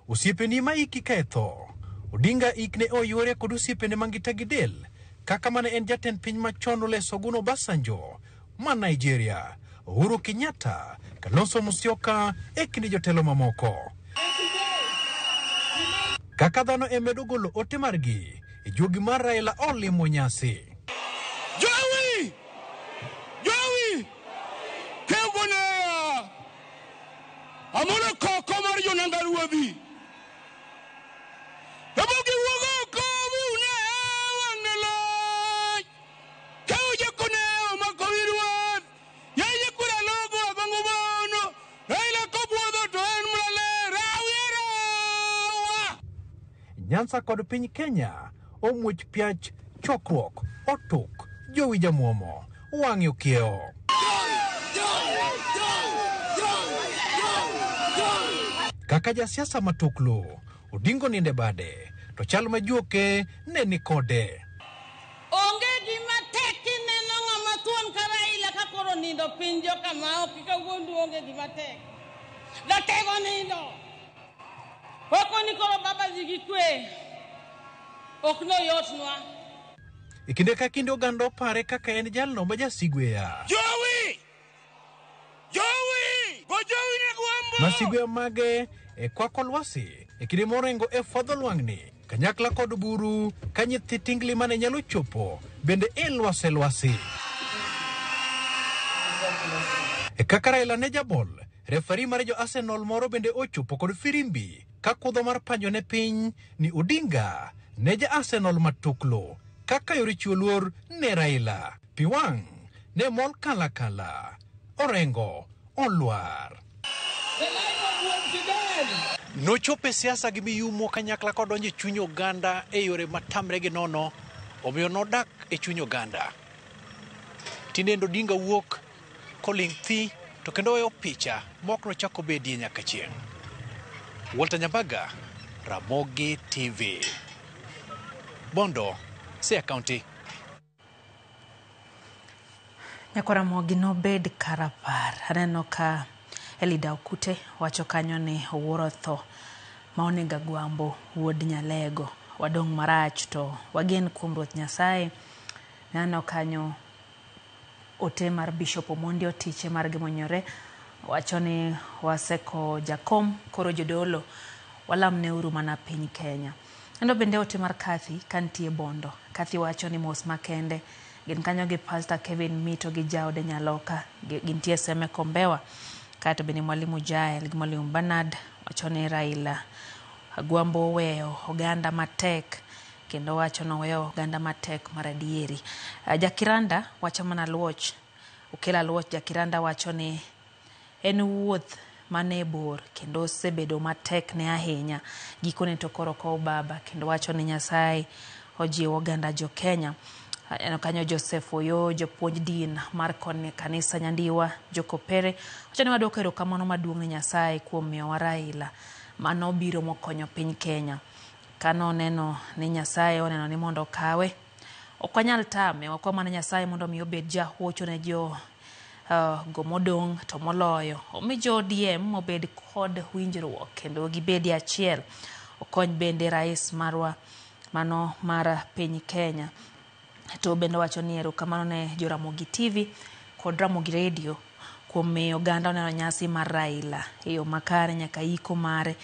Osiepeni ma iki ketho. Odinga ik ne oyuore kod osiepene mangita gi del kaka mane en jatend piny machon Olusegun Obasanjo ma Nigeria, Uhuru Kenyatta, Kalonzo Musyoka e kind jotelo mamoko. Kaka dhano e medo golo ote margi, e juogi mar Raila olimo nyasi. Jowi! Jowi! Kewgonea! Amono koko mar jonanga ruodhi. Ebogi wuogo oko une wang'ne lach. Kew jakoneo mako wi ruoth. Nyanza kod piny Kenya omuoch piach chokruok otuk jowi jamuomo wang'e okiewo. Kaka jasiasa matuklu, Odingo ninde bade, to chal ma juoke ne ni kode. Onge gima tek kineno ng'ama thuon ka Raila ka koro nindo piny joka ma ok kawuondu onge gima tek. Ratego nindo. Poko ni koro baba dhi gi kwe. Ok noyotnwa. E kinde ka kinde oganda opare kaka en jalno ma jasigweya. Jowi! Jowi! Go jowi ne gwambo! Masigweya mage e kwako lwasi e kinde moringo e fwadho lwang'ni kanyakla kod buru ka nyithi tingli mane nyalo chopo bende e lwase lwasi. E kaka Raila ne jabol, refari mar jo Arsenal moro bende ochopo kod firimbi ka kudho mar panjo ne piny ni Odinga ne ja Arsenal matuklo kaka yore chiwo luor ne Raila. Pi wang' ne mol kala kala. Orengo olwar. Nochopo e siasa gi miyumo kanyakla kodonjo e chuny oganda e yore matamre gi nono, omiyo nodak e chuny oganda. Tinende Odinga wuok koling' thi to kendo weyo picha mok nochak obedie nyaka chieng'. Walter Nyambaga, Ramogi TV. Bondo, Siaya County. Nyakwa Ramogi nobed karapar. Aneno ka Elida Okute wacho kanyo ni owuoro tho ma onego Agwambo wuod Nyalego. Wadong' marach to wagen kuom Ruoth Nyasaye. Aneno kanyo ote mar Bishop Omondi Otiche mar Gimonyore wacho ni waseko jakom koro jodolo walamneuru mana piny Kenya. Kendo bende ote mar Kathy kantie Bondo. Kathy wacho ni mos makende gin kanyo gi Pastor Kevin Mito gi jaode Nyaloka gintie Seme Kombewa. Kaeto bende Mwalimu Jael gi Mwalimu Bernard wacho ni Raila Agwambo oweyo oganda matek kendo wacho ni oweyo oganda matek mar adieri. Jakiranda wacho mana luoch Okela Luoch Jakiranda wacho ni en wuoth mane bor kendo osebedo matek ne ahinya. Gikone to koro kow baba kendo wacho ni Nyasaye ojiwo oganda jo Kenya. Aneno kanyo Joseph Oyo, japuonj din mar kanisa Nyandiwa, Jokopere. Wacho ni wadwoko erokamano maduong' ne Nyasaye kuom miyowa Raila mano biro mokonyo piny Kenya. Kano neno ni Nyasaye oneno ni mondo okawe, ok wanyal tame, wakwa mana Nyasaye mondo mi obed jahocho ne jo go modong' to moloyo omi jo ODM obed kod winjruok kendo gibedi achiel. Okony bende rais marwa mano mar piny Kenya. To bende wacho ni erokamano ne jo Ramogi TV kod Ramogi Radio kuom miyo oganda oneno nyasi mar Raila e yo makare nyaka iko mare.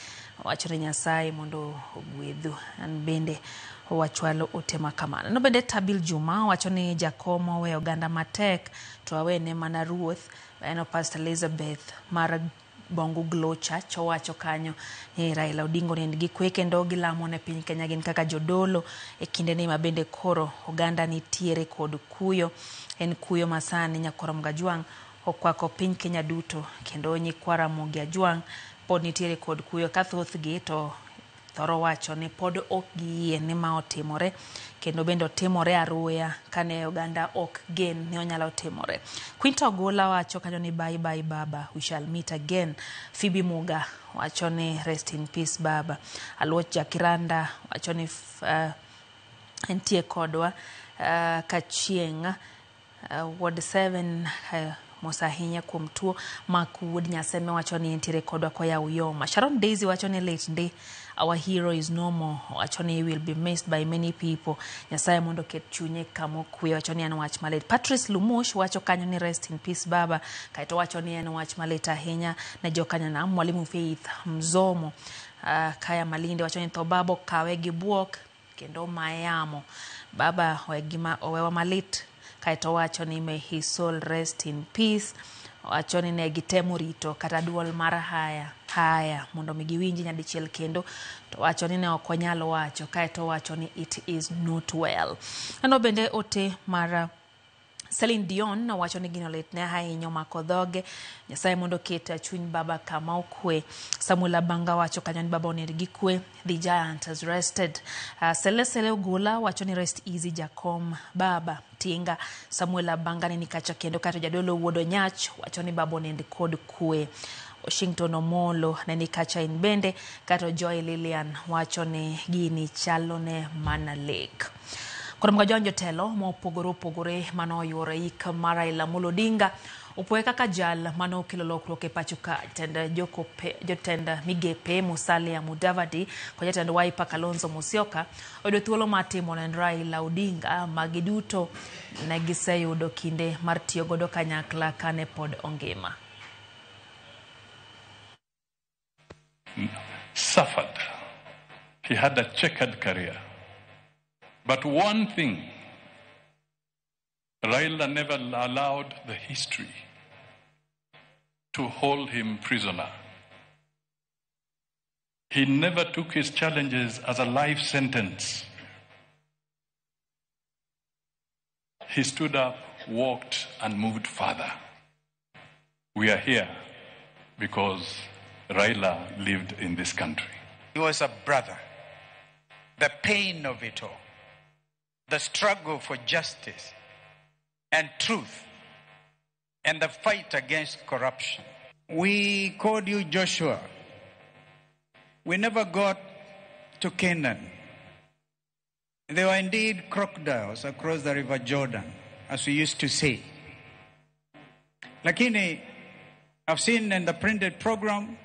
Wacho ni Nyasaye mondo ogwedhu. An bende wachwalo ote ma kamano. No bende Tabil Juma wacho ni jakom oweyo oganda matek to awene mana ruoth. En Pastor Elizabeth mar Bongu Glow Church owacho kanyo ni Raila Odinga onind gi kwe kendo gilamo ne piny Kenya gin kaka jodolo e kindeni ma bende koro oganda nitiere kod kuyo. En kuyo ma sani Nyakwar Ramogi Ajwang' okwako piny Kenya duto kendo nyikwa Ramogi Ajwang' pod nitiere kod kuyo ka thothgi to thoro wacho ni pod ok giyie ni ma otimore kendo bende otimore aruya kane oganda ok gen ni onyalo timore. Quinta Ogola wacho kanyo ni bye bye baba, we shall meet again. Phoebe Muga wacho ni rest in peace baba. Aluoch Jakiranda wacho ni entie kodwa Kachieng' Ward 7 mos ahinya kuom tuo mak wuod Nyaseme wacho ni entiere kodwa koya Uyoma. Sharon Daisy wacho ni lit ndi our hero is no more. Wacho ni he will be missed by many people. Nyasaye mondo oket chunye kama okwe. Wacho ni en wach malit. Patrice Lumush wacho kanyo ni rest in peace baba. Kaeto wacho ni en wach malit ahinya ne jokanyanam. Mwalimu Faith Mzomo kaya Malindi wacho ni tho baba okawe gi buok kendo omaye yamo. Baba owewa malit. Kaeto wacho ni may his soul rest in peace. Wacho ni ne gitemo rito kata duol mar haya haya mondo mi giwinji nyadichiel kendo to wacho ni ne ok onyal wacho kaeto wacho ni it is not well. Ano bende ote mar Celine Dion owacho ni gino litne ahinya omako dhoge. Nyasaye mondo oket chuny baba kama okwe. Samuel Abanga wacho kanyo ni baba onind gi kwe. The giant has rested. Sele Sele Ogola wacho ni rest easy Jakom baba Tinga. Samuel Abanga ni nikacha kendo kato jadolo wuod Onyach wacho ni baba onind kod kwe. Washington Omolo ne ni kacha in bende kato Joy Lilian wacho ni gini chalone mana lek. Kod mga jotelo mopogore opogore manoyuoro ik mar Raila Amolo Odinga opoye kaka jal manokelo lokruok e pacho ka. Jotend migepe Musalia Mudavadi kod jatend Wiper Kalonzo Musyoka oyudo thuolo mar timo ne Raila Odinga ma giduto ne giseyudo kinde mar tiyo godo kanyakla kane pod ongima. Suffered. He had a checkered career. But one thing, Raila never allowed the history to hold him prisoner. He never took his challenges as a life sentence. He stood up, walked, and moved further. We are here because Raila lived in this country. He was a brother. The pain of it all, the struggle for justice and truth, and the fight against corruption. We called you Joshua. We never got to Canaan. There were indeed crocodiles across the river Jordan, as we used to say. Lakini, I've seen in the printed program,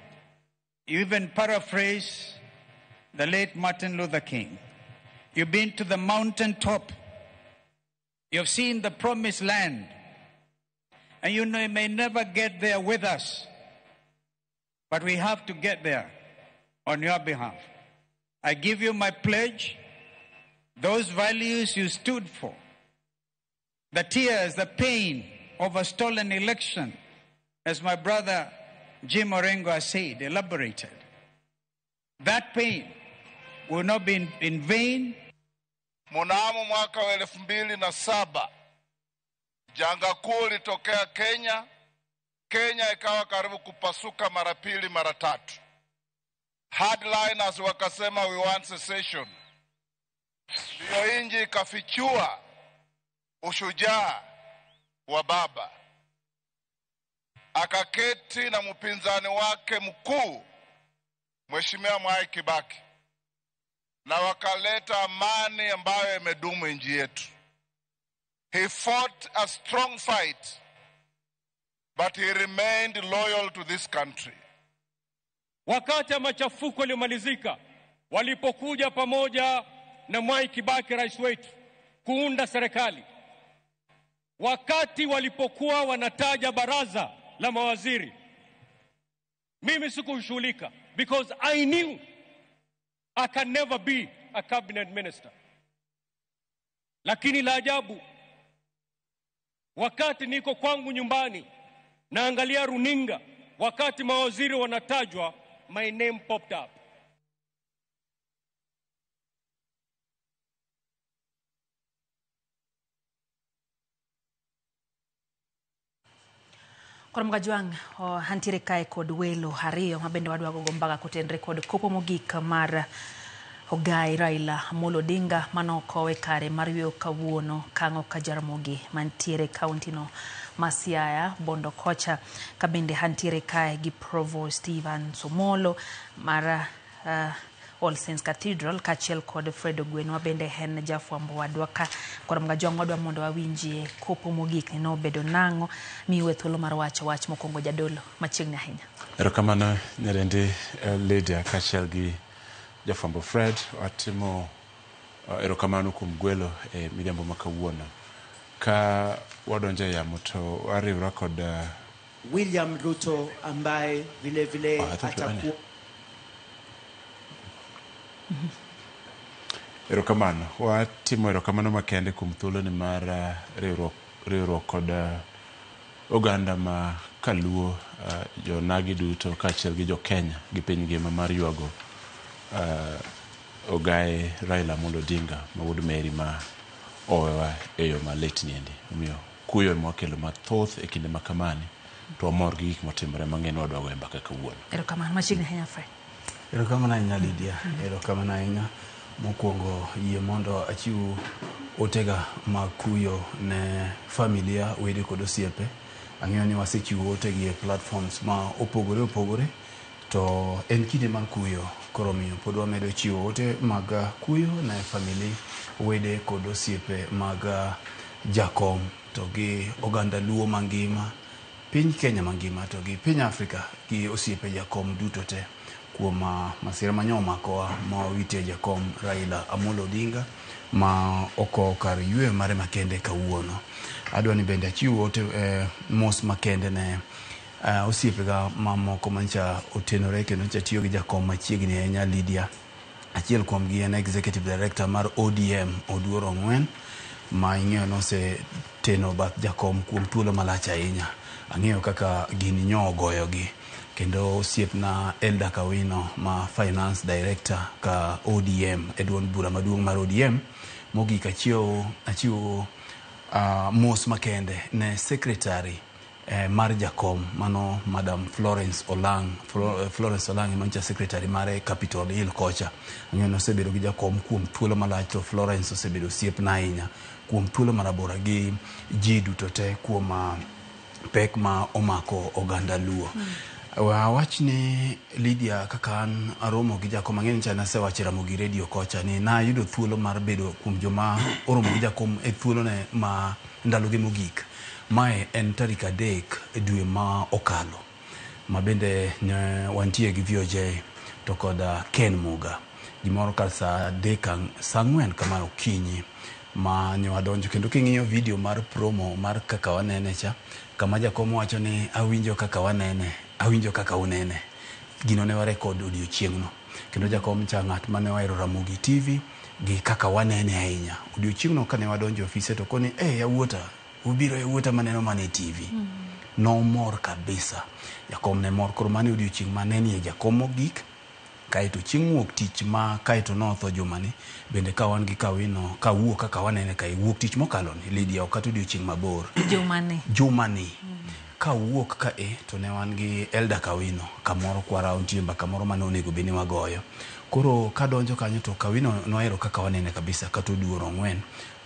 you even paraphrase the late Martin Luther King. You've been to the mountaintop. You've seen the promised land. And you know you may never get there with us, but we have to get there on your behalf. I give you my pledge, those values you stood for, the tears, the pain of a stolen election, as my brother Jim Orengo has said, elaborated. That pain will not be in vain. Mnamo mwaka wa 2007 janga kuu litokea Kenya. Kenya ikawa karibu kupasuka mara pili mara tatu. Hardliners wakasema we want secession. Ndiyo inji ikafichua ushujaa wa baba. Akaketi na mpinzani wake mkuu Mheshimiwa Mwai Kibaki, na wakaleta amani ambayo imedumu nchi yetu. He fought a strong fight, but he remained loyal to this country. Wakati ya machafuko yaliyomalizika, walipokuja pamoja na Mwai Kibaki rais wetu kuunda serikali, wakati walipokuwa wanataja baraza la mawaziri, mimi sikushughulika because I knew I can never be a cabinet minister. Lakini la ajabu, wakati niko kwangu nyumbani naangalia runinga, wakati mawaziri wanatajwa, my name popped up. Kod Mgajwang' hantiere kae kod welo ariyo mabende wadwa gogo mbaka kotenre kod kopo mogik mar ogai Raila Amolo Odinga manokowe kare mar yweyo kawuono kang'o ka Jaramogi mantiere kaunti no ma Siaya Bondo kocha. Kabende hantiere kae gi Provost Ivan Somolo mar All Saints Cathedral kaachiel kod Fred Ogweno mabende en jafwambo wadwa ka. Kod Mgajwang' wadwa mondo wawinjie kopo mogik ni nobedo nang'o miwe thuolo mar wacho wach mokwongo jadolo machiegni ahinya. Erokamano nyadendi Lydia kaachiel gi jafwambo Fred. Watimo erokamano kuom gwelo e midhiambo ma kawuono. Ka wadonjo e yamo to wariwra kod William Ruto ambaye vile vile atakuwa. Erokamano. Watimo erokamano makende kuom thuoloni mar riwruok kod oganda ma Kaluo, jonagi duto kaachiel gi jo Kenya gi piny ngima mar ywago ogaye Raila Amolo Odinga ma wuod Mary ma owewa e yo malit niendi. Omiyo Kuyo ema wakelo mathoth e kinde ma kamani, to wamor gi gik motimore mang'eny wadwa goyo mbaka kawuono. Erokamano machiegni ahinya Fred. Erokamano ahinya Lydia, erokamano ahinya. Mokwongo yie mondo achiw otega mag kuyo ne familia, wede kod osiepe. Ang'eyo ni wasechiwo otegi e platforms ma opogore opogore, to en kinde mar kuyo, koro omiyo pod wamedo chiwo ote mag kuyo ne famili, wede kod osiepe mag jakom to gi oganda Luo mangima, piny Kenya mangima to gi piny Afrika gi osiepe jakom duto te kuom masira ma nyo omakowa ma wawite jakom Raila Amolo Odinga ma okowo kar yweyo mare makende kawuono. Adwa ni bende achiw ote mos makende ne osiepega mamoko mancha otenore kendo ncha tiyo gi jakom machiegni ahinya Lydia. Achiel kuomgi en Executive Director mar ODM Oduor Ong'wen ma ing'eyo noseteno bath jakom kuom thuolo malach ahinya. Ang'eyo kaka gini nyo ogoyogi kendo osiepna Elda Kawino ma Finance Director ka ODM e duond bura maduong' mar ODM. Mogik achiwo mos makende ne secretary mar jakom mano Madam Florence Olang. Florence Olang ema secretary mare Capitol Hill kocha. Ang'eyo ni osebedo gi jakom kuom thuolo malach to Florence osebedo osiepna ahinya kuom thuolo marabora gi ji duto te kuom pek ma omako oganda Luo. Wach ni Lydia kaka an aromo gi jakom ang'eyo ni cha nasewacho e Ramogi Radio kocha ni nayudo thuolo mar bedo kuom joma oromo gi jakom e thuolone ma ndaloge mogik. Mae en tarik 3 dwe ma okalo ma bende wantie gi VOJ to kod Ken Muga gimoro kar saa 4 kama okinyi ma ne wadonjo kendo king'iyo video mar promo mar kaka wanene cha kama jakom wacho ni awinjo kaka wanene, awinjo kaka unene. Gino ne warekod odiochieng'no kendo jakom cha ng'at mane ohero Ramogi TV gi kaka wanene ahinya. Odiochieng'no kane wadonjo e ofise to koni yawuota ubiro yawuota maneno mana e TV. Nomor kabisa. Jakom ne mor koro mane odiochieng' mane nie jakom mogik. Kaeto chieng' wuok tich ma kaeto notho jumani bende ka wan gi Kawino kawuok kaka wanene kae wuok tich mokalo ni Lydia ok kata odiochieng' mabor. Jumani. Kawuok kae to ne wan gi Elda Kawino kamoro kwara nitie mbaka moro mane onego bed ni wagoyo. Koro kadonjo kanyo to Kawino nohero kaka wanene kabisa kata Oduor Ong'wen.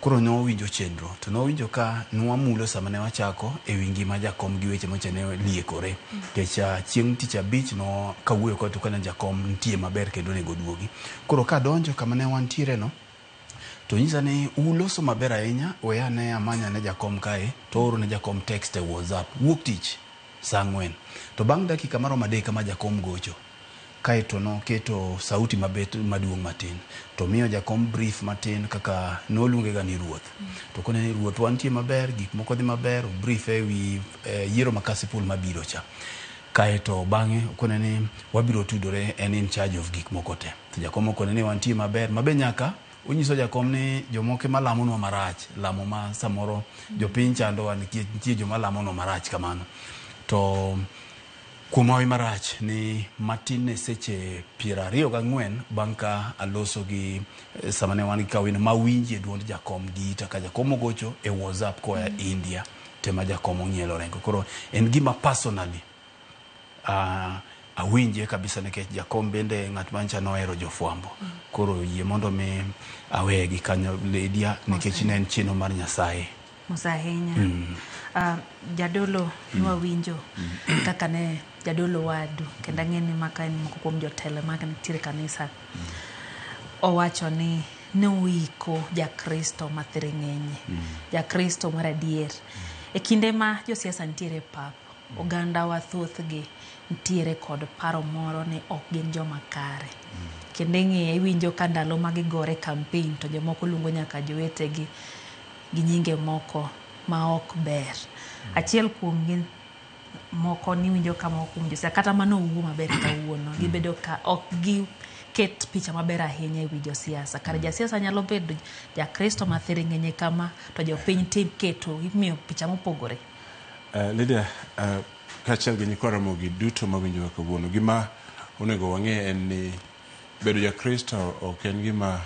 Koro nowinjo chenro to nowinjo ka nwamulo sama ne wachako e wi ngima jakom gi weche mocha ne liekore. Nikech chieng' tich abich no kawuoyo kode to kane jakom nitie maber kendo onego duogi. Koro kadonjo kama ne wantiere no to nyisa ni uloso maber ahinya, we ane amanya ne jakom kae to ooro ne jakom text e WhatsApp wuok tich saa 4. To bang' dakika maromo 3 kama jakom gocho kaeto noketo sauti mabet maduong' matin to miyo jakom brief matin kaka noluonge ga ni ruoth. To kone ni ruoth wantie maber, gik moko dhi maber, brief e wi yiero ma Kasipul mabiro cha. Kaeto bang'e okone ni wabiro tudore en in charge of gik moko te. To jakom okone ni wantie maber mabe nyaka onyiso jakom ni jomoko ema lamonwa marach, lamo ma samoro jopiny chandowa nikech nitie joma lamonwa marach kamano. To kuom hawi marach ni matin ne seche 24 bang' ka aloso gi sama ne wan gi Kawino mawinji e duond jakom gi ita ka jakom ogocho e WhatsApp koa India tema jakom ong'ielo orengo. Koro en gima personally awinje kabisa nikech jakom bende ng'at mancha nohero jofwambo. Koro yie mondo mi aweye gi kanyo Lydia nikech ne en chenro mar Nyasaye. Mos ahinya. Jadolo nwawinjo kaka ne jadolo wadu kendo ang'e ni maka en moko kuom jotelo mag nitiere kanisa. Owacho ni ne oiko jakristo mathiring'enye, jakristo mar adier. E kinde ma josiasa nitiere e pap, oganda wa thothgi nitiere kod paro moro ni ok gin joma kare. Kendo ing'iye iwinjo ka ndalo ma gigore campaign to jomoko luongo nyaka jowetegi gi nyinge moko ma ok ber. Achiel kuomgi moko niwinjo ka moko kuom josiasa kata mano owuo maber kawuono gibedo ka ok giket picha maber ahinya e wi josiasa. Kare jasiasa nyalo bedo jakristo mathiring'enye kama to jopiny tim keto imiyo picha mopogore. Lydia, kaachiel gi nyikwa Ramogi duto mawinjowa kawuono, gima onego wang'e en ni bedo jakristo ok en gima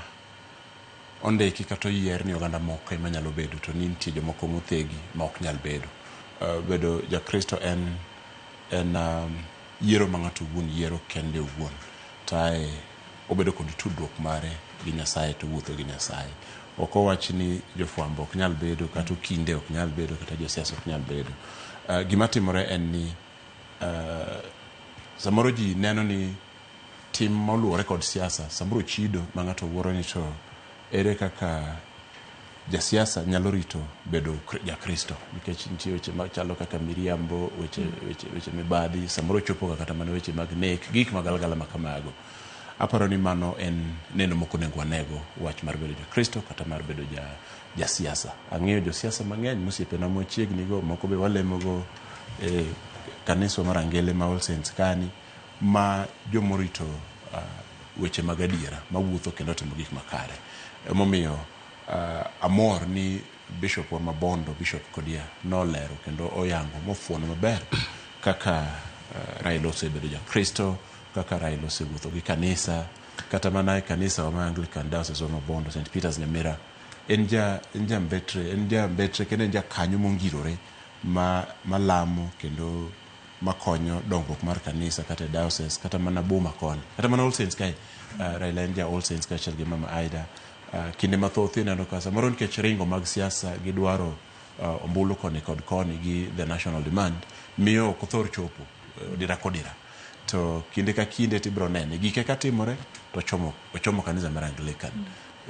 ondiki kata oyier ni oganda moko ema nyalo bedo to ni nitie jomoko mothegi ma ok nyal bedo. Bedo Jakristo en yiero ma ng'ato owuon yiero kende owuon. Tae obedo kod tudruok mare gi Nyasaye to owuotho gi Nyasaye. Ok owach ni jofwambo ok nyal bedo kata okinde ok nyal bedo kata josiasa ok nyal bedo. Gima timore en ni samoro ji neno ni tim moluwore kod siasa samoro chido ma ng'ato wuoro ni to ere kaka jasiasa nyalo rito bedo Jakristo nikech nitie weche machalo kaka miriambo, weche mibadhi, samoro chopo kata mana weche mag nek, gik magalagala ma kamago. Aparo ni mano en neno mok onego wanego wach mar bedo Jakristo kata mar bedo jasiasa. Ang'eyo josiasa mang'eny mosiepena machiegni go, moko be walemogo e kaniswa mar Angele ma All Saints kani, ma jomorito weche mag adiera, mawuotho kendo timo gik makare. Emomiyo amor ni Bishop wa Mabondo, Bishop Kodia, nolero kendo oyango mofuono maber kaka Raila osebedo Jakristo, kaka Raila osewuotho gi kanisa, kata mana e kanisa wa ma Anglican Diocese wa Mabondo, St. Peters Nyamira, en ja mbetre kendo en jakanyo mongirore malamo kendo makonyo dongruok mar kanisa kata e diocese kata mana boma koni kata mana All Saints kae. Raila en ja All Saints kaachiel gi Mama Aida. Kinde mathoth ineno ka samoro nikech ringo mag siasa gi dwaro ombulu koni kod koni gi the national demand miyo ok othor chopo dira kodira, to kinde ka kinde tibiro nene gike katimore to ochomo kanisa mar Anglican.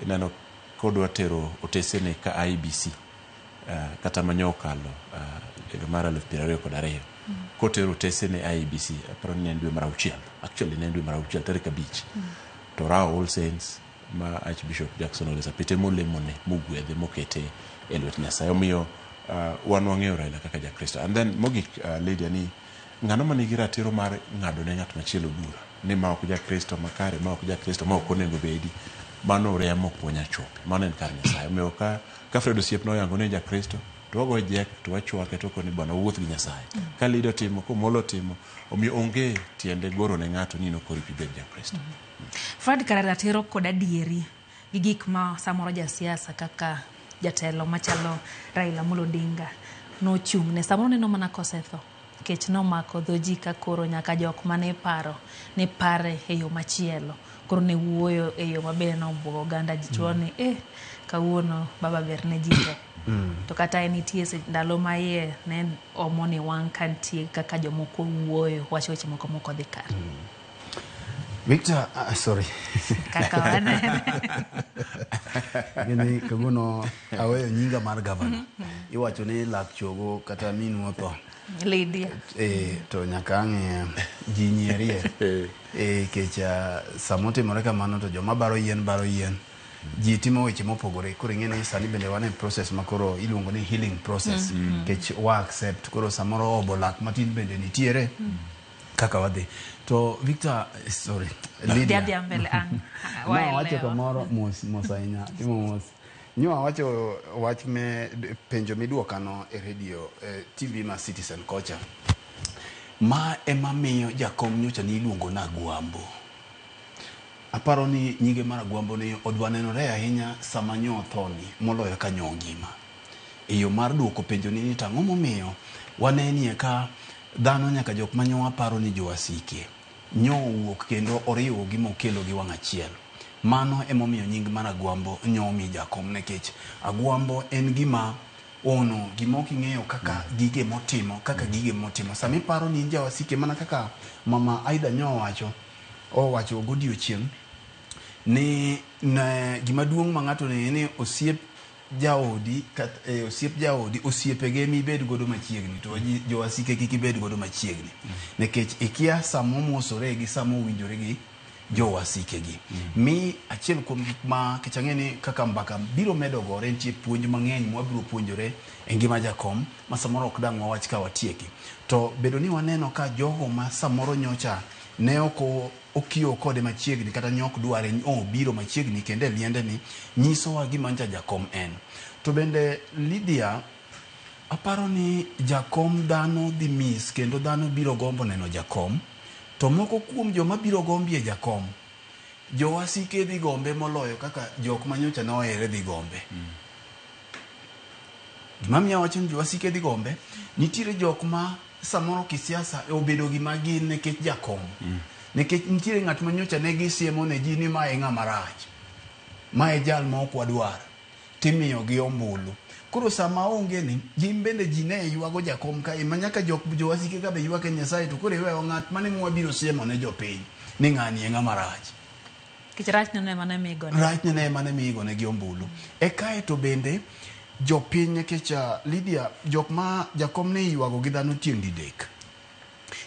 Ineno kodwa tero otesene ka IBC kata manyo okalo higa mar 2022 kotero otesene IBC, aparo ni ne en dwe mar auchiel, actually ne en dwe mar auchiel tarik 5, to rawo All Saints ma Archbishop Jackson Ole Sapit molemone mogwedhe mokete e lwet Nyasaye. Omiyo wan wang'eyo Raila kaka Jakristo. And then mogik, Lydia, ni ng'ano manigi ratiro mar ng'ado ne ng'at machielo bura ni ma ok Jakristo makare, ma ok Jakristo, ma ok onego bedi, mano oreya mok wanyal chope. Mano en kar Nyasaye. Omiyo ka Fred osiep noyango ni Jakristo, to wagoye jek, to wachwake, to wakoni bwana wuoth gi Nyasaye. Ka Lydia otimo, komolo otimo, omiyo onge tiende goro ne ng'ato ni nokori ibed Jakristo. Fred, kar ratiro kod adieri gi gik ma samoro jasiasa kaka jatelo machalo Raila Amolo Odinga nochung'ne, samoro neno mana kosetho nikech nomako dho ji ka koro nyaka jok mane paro ne pare e yo machielo, koro ne wuoyo e yo maber nobuogo oganda ji chuo ni kawuono baba ber ne ji te. To kata en nitie ndalo ma iye ne omo ni wang' ka nitie kaka jomoko wuoyo wacho weche moko mok odhi kare. Victor, sorry. Kaka wanene. Gini kawuono aweyo nyinga mar gavana. Iwacho ni lak chogo kata minwa otho. Lydia. To nyaka ang' ji nyierie. Kech samotimore kamano to joma baro yien. Ji timo weche mopogore. Koro ing'e ni sani bende wan e process ma koro iluongo ni healing process. Kech wa accept koro samoro obo lak matin bende nitiere. Kaka wadhi. To Victor, sorry, Lydia. Dhi mbele ang'. No, wacho kamoro mos ahinya. Timo mos. Nyo wacho wach me penjo miduokano e radio TV ma Citizen kocha. Ma ema miyo jakom nyocha ni iluongo na Agwambo. Aparo ni nyinge mar Agwambo ni odwa nenore ahinya sama nyo othoni moloyo ka nyo ngima. E yo mar duoko penjo ni to ang'o momiyo wanenie ka dhano nyaka jok manyo waparo ni jowasike nyo owuok kendo oriwo gi mokelo gi wang' achiel. Mano emomiyo nying mar Agwambo nyo omi jakom, nikech Agwambo en gima ono, gima ok ing'eyo kaka gige motimo, kaka gige motimo. Sama iparo ni in jawasike, mana kaka Mama Aida nyo owacho godiochieng' ni gima duong' ma ng'ato ne ni osiep jaodi, osiep jaodi, osiepege mibed godo machiegni to jowasike kik ibed godo machiegni, nikech ikia sama omosore gi sama owinjore gi jowasike gi. Mi achiel kuom gik ma kech ang'e ni kaka mbaka biro medo gore, nitie puonj mang'eny mwabiro puonjore e ngima jakom ma samoro ok dang' wawach ka watieki. To bedo ni waneno ka jogo ma samoro nyocha ne ok okiyo kode machiegni kata ne ok dware obiro machiegni kendo e liende ni nyisowa gima nja jakom en. To bende Lydia, aparo ni jakom dhano dhi miss kendo dhano biro gombo neno jakom. To moko kuom joma biro gombie jakom Jowasike dhi gombe moloyo kaka jok manyocha nohere dhi gombe. Gima miyo awacho ni jowasike dhi gombe, nitiere jok ma samoro kisiasa obedo gima gin nikech jakom. Nikech nitiere ng'at manyocha ne gisiemo ne ji ni mae ng'ama rach. Mae jal ma ok wadwar. Timiyo gi ombulu. Koro sama onge ni, gin bende ji ne ywago jakom kae ma nyaka jok jowasike ka be ywak e Nyasaye to koro iweyo ng'at mane mwabiro siemo ne jopiny ni ng'ani e ng'ama rach. Nikech rachne no ema ne migone. Rachne ne ema ne migone gi ombulu. E kae to bende jopiny nikech Lydia jok ma jakom ne iywago gi dhano tieng' didek.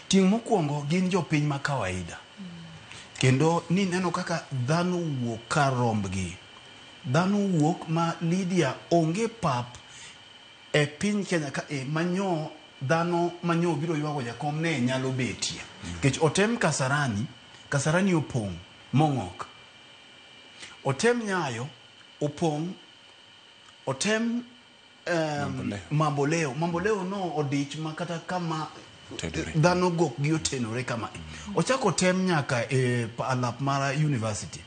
Tieng' mokwongo gin jopiny ma kawaida. Kendo nineno kaka dhano wuok kar rombgi. Dhano wuok ma Lydia onge pap e piny Kenya ka e manyo dhano manyo biro ywago jakom ne nyalo betie. Nikech otem Kasarani, Kasarani opong' mong'ok. Otem Nyayo opong', otem Mamboleo. Mamboleo no odich ma kata kama dhano gokgi otenore kama. Ochako otem nyaka e alap mar university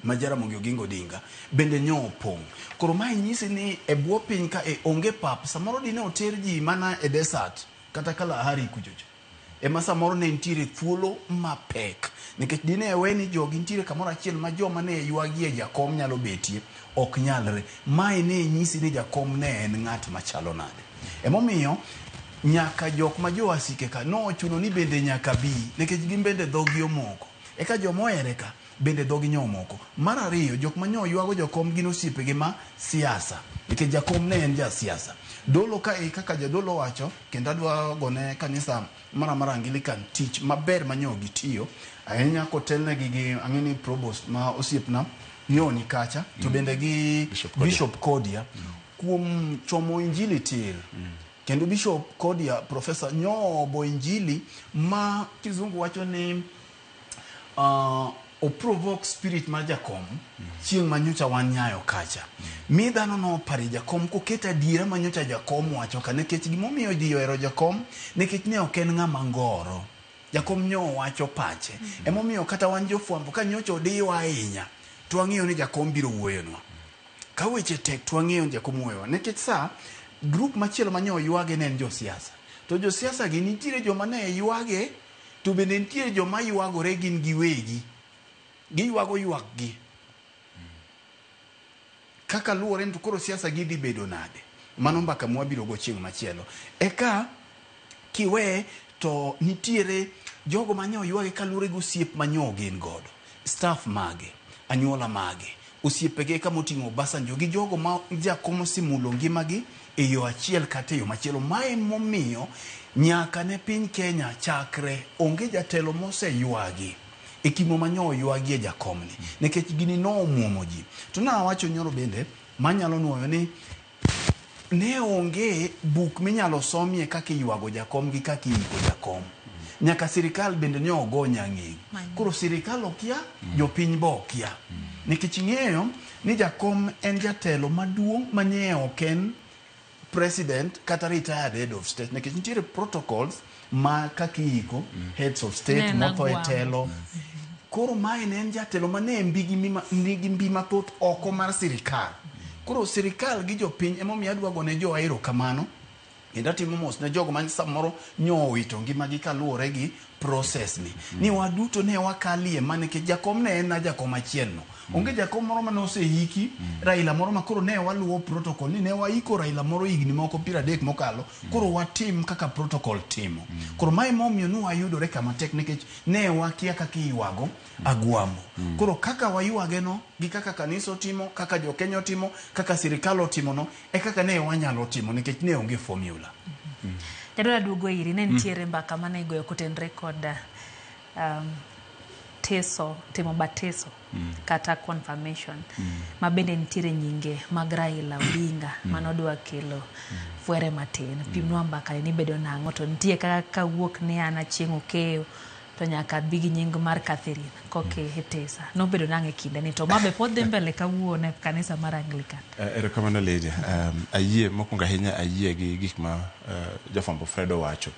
ma Jaramogi Oginga Odinga bende nyo opong'. Koro mae nyisi ni e bwo piny ka e onge pap, samoro dine oter ji mana e desert kata Kalahari kuchocho. Ema samoro ne nitiere thuolo mapek nikech dine we ni jogi nitiere kamoro achiel ma joma ne ywagie jakom nyalo betie ok nyalre. Mae ne nyisi ni jakom ne en ng'at machalo nade. Emomiyo nyaka jok ma jowasike ka nochuno ni bende nyaka bi nikech gin bende dhogi omoko. Eka joma ohere ka bende dhogi nyo omoko. Mar ariyo, jok ma nyo ywago jakom gin osiepegi ma siasa nikech jakom ne en ja siasa. Dolo ka e kaka jadolo wacho kendo adwa gone kanisa mara mar Anglican tich maber ma nyo gitiyo ahinya kotelnegi gi ang'e ni provost ma osiepna nyo ni kacha to bende gi Bishop Kodia kuom chomo injili tir. Kendo Bishop Kodia professor nyo obo injili ma kizungu wacho ni oprovoke spirit mar jakom chieng' ma nyocha wan Nyayo kacha. Mi dhano nopare jakom koketo adiera ma nyocha jakom wacho ka nikech gimomiyo ji ohero jakom nikech ne ok en ng'ama ngoro. Jakom nyo wacho pache. Emomiyo kata wan jofwambo ka nyocha odiwa ahinya to wang'eyo ni jakom biro wuoyonwa. Ka weche tek to wang'eyo ni jakom wuoyowa. Nikech sa group machielo ma nyo ywage ne en josiasa. To josiasa gi nitiere joma ne ywage to bende nitiere joma ywagore gin giwegi. Giywago ywakgi. Kaka luwore ni to koro siasa gi dhi bedo nade. Mano mbaka mwabiro go chieng' machielo. Eka kiwe to nitiere jogo manyo ywage kaluwore gi osiep manyo gin godo. Staff mage, anyuola mage, osiepege kama oting'o Obasanjo gi jogo ma jakom osemulo ngimagi e yo achiel kata e yo machielo. Mae momiyo nyaka ne piny Kenya chakre onge jatelo moseywagi e kimo manyo oywagie jakomni nikech gini nomuomo ji. To nawacho nyoro bende manyalo nuoyo ni ne onge buk minyalo somie kaka iywago jakom gi kaka iiko jakom. Nyaka sirikal bende ne ogo nyang'eng. Koro sirikal okia, jopiny be okia. Nikech ing'eyo ni jakom en jatelo maduong' manye ok en president kata retired head of state nikech nitiere protocols ma kaka iiko heads of state motho e telo. Koro mae ne en jatelo mane nigi mbi mathoth oko mar sirikal. Koro sirikal gi jopiny emomiyo adwa gone jowa erokamano kendo atimo mos ne jogo ma samoro nyo owito ngimagi kaluwore gi process ni. Ni waduto ne wakalie ma nikech jakom ne en na jakom achiel no. Onge jakom moro mane oseiki, Raila moro ma koro ne waluwo protocol ni ne waiko Raila moro higni moko 30 mokalo, koro watim kaka protocol timo. Koro mae momiyo ne wayudore kama tek nikech ne wakia kaka iywago agwambo. Koro kaka waywage no gi kaka kanisa otimo, kaka jokenya otimo, kaka sirikal otimo no, e kaka ne wanyalo timo nikech ne onge formula. Jadolo aduogo iri, ne nitiere mbaka mane igoyo kotenre kod teso, timo batiso kata confirmation ma bende nitiere nyinge mag Raila Odinga manodwa kelo fwere matin. Pimnwa mbaka ni bedo nang'o to nitie kaka kawuok ni an Achieng' Okeyo to nyaka bi gi nying mar Catherine koke etesa. Nobedo nang'o e kinde ni to mabe pod dhi mbele kawuono e kanisa mar Anglican. Erokamano Lydia. Ayie mokwongo ahinya ayie gi gik ma jafwambo Fred owacho.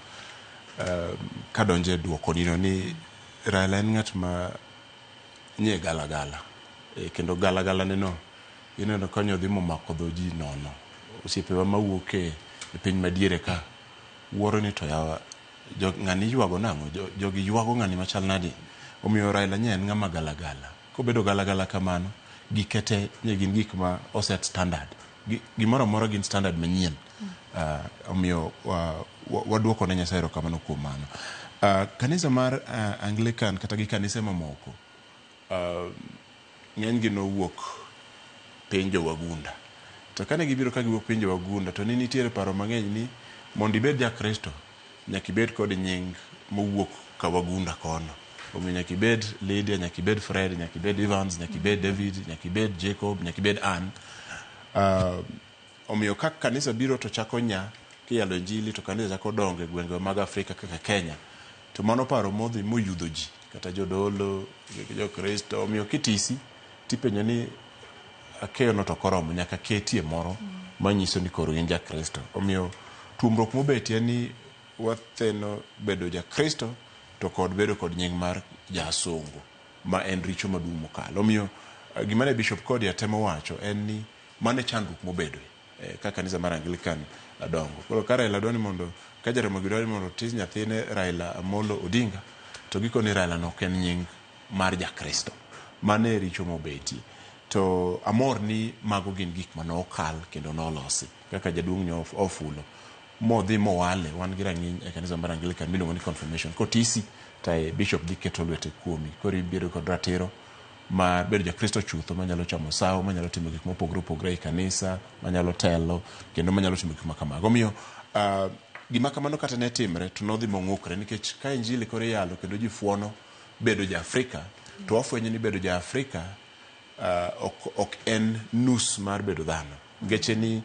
Kadonjo e duoko nino ni Raila en ng'at ma nye galagala. Kendo galagala neno ineno kanyo dhi momako dho ji nono. Osiepewa mawuok e piny madiere ka wuoro ni to yawa ng'ani ywago nang'o, jogi ywago ng'ani machal nadi. Omiyo Raila nye en ng'ama galagala. Kobedo galagala kamano, gike te nye gin gik ma oset standard. Gimoro amora gin standard manyien. Omiyo waduoko ne Nyasaye erokamano kuom mano. Kanisa mar Anglican kata gi kanise mamoko, ng'enygi nowuok piny jowagunda. To kane gibiro ka giwuok piny jowagunda, to ne nitiere paro mang'eny ni mondo ibed Jakristo, nyaka ibed kod nying mowuok kawagunda kono. Omiyo nyaka ibed Lydia, nyaka ibed Fred, nyaka ibed Evans, nyaka ibed David, nyaka ibed Jacob, nyaka ibed Ann. Omiyo ka kanisa biro to chako nya kiyalo injili to kanisa chako dongo e gwenge mag Afrika kaka Kenya, to mano paro modhi moyudho ji kata jodolo, Jokristo. Omiyo kitisi tipenjo ni akeyo no to koromo, nyaka ketie moro manyiso ni koro in Jakristo. Omiyo tuomruok mobetie ni watheno bedo Jakristo to kod bedo kod nying mar jasungu, ma en richo maduong' mokalo. Omiyo gima ne Bishop Kodia temo wacho en ni mano e chandruok mobedoe ka kanisa mar Anglican dongo. Koro ka Raila dwani mondo, ka Jaramogi dwani mondo otis nyathine Raila Amolo Odinga, to gikone Raila no ok en nying mar Jakristo. Mano e richo mobetie. To amor ni mago gin gik manokal kendo nolosi kaka jaduong' nyo ofulo modhi mowale. Wan gi rang'iny e kanisa mar Anglican miluongo ni confirmation. Kotisi to bishop dhi keto lwete kuomi, koro ibedo kod ratiro mar bedo Jakristo chutho, manyalo chamo sawo, manyalo timo gik mopogore opogore e kanisa, manyalo telo, kendo manyalo timo gik ma kamago. Omiyo gima kamano kata ne timre to nodhi mong'ukre, nikech ka injili koro iyalo kendo ji fuono bedo ja-Afrika, to wafwenyo ni bedo ja-Afrika ok en nus mar bedo dhano. Ngeche ni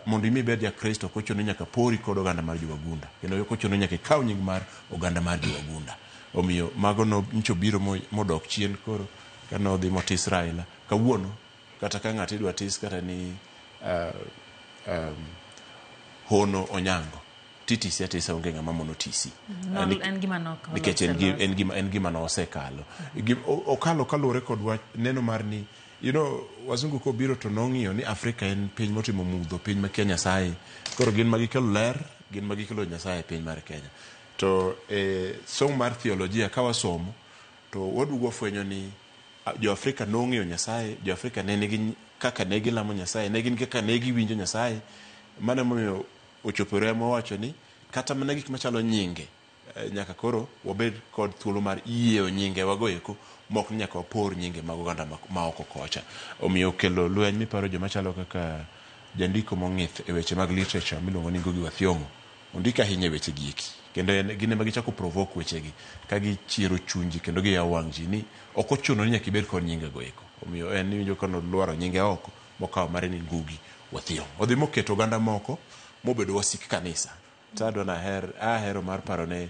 mondo imi ibed Jakristo ok ochuno ni nyaka pori kod oganda mar jowagunda, kendo ok ochuno ni nyaka ikaw nying mar oganda mar jowagunda. Omiyo mago no nyocha obiro modok chien. Koro kane odhi motis Raila kawuono, kata ka ng'ato idwa tis kata ni Hono Onyango, titisi atisa, onge ng'ama mono tisi. En gima nok nikech en gima nosekalo. Okalo kaluwore kod wach neno mar ni wazungu kobiro to nong'iyo ni Afrika en piny motimo mudho, piny makia Nyasaye. Koro gin ma gikelo ler, gin ma gikelo Nyasaye e piny mar Kenya. To e somo mar theolojia ka wasomo to waduogo wafwenyo ni jo-Afrika nong'eyo Nyasaye, jo-Afrika ne nigi kaka ne gilamo Nyasaye, ne gin kaka ne giwinjo Nyasaye. Mano emomiyo ochopore mowacho ni kata mana gik machalo nyinge nyaka koro wabed kod thuolo mar yieo nyinge wago eko, mok ni nyaka wapor nyinge mag oganda ma oko kocha. Omiyo kelo lweny miparo joma chalo kaka jandiko mong'ith e weche mag literature miluongo ni Ngugi wa Thiong'o. Ondiko ahinya e weche gi eki, kendo gin ema gichako provoke wechegi ka gichiero chuny ji kendo giyawo wang' ji ni ok ochuno ni nyaka ibed kod nyinge go eko. Omiyo en iwinjo ka nolwaro nyinge oko mokawo mare ni Ngugi wa Thiong'o. Odhi moketo oganda moko mobedo wasik kanisa. To adwa ahero mar paro ne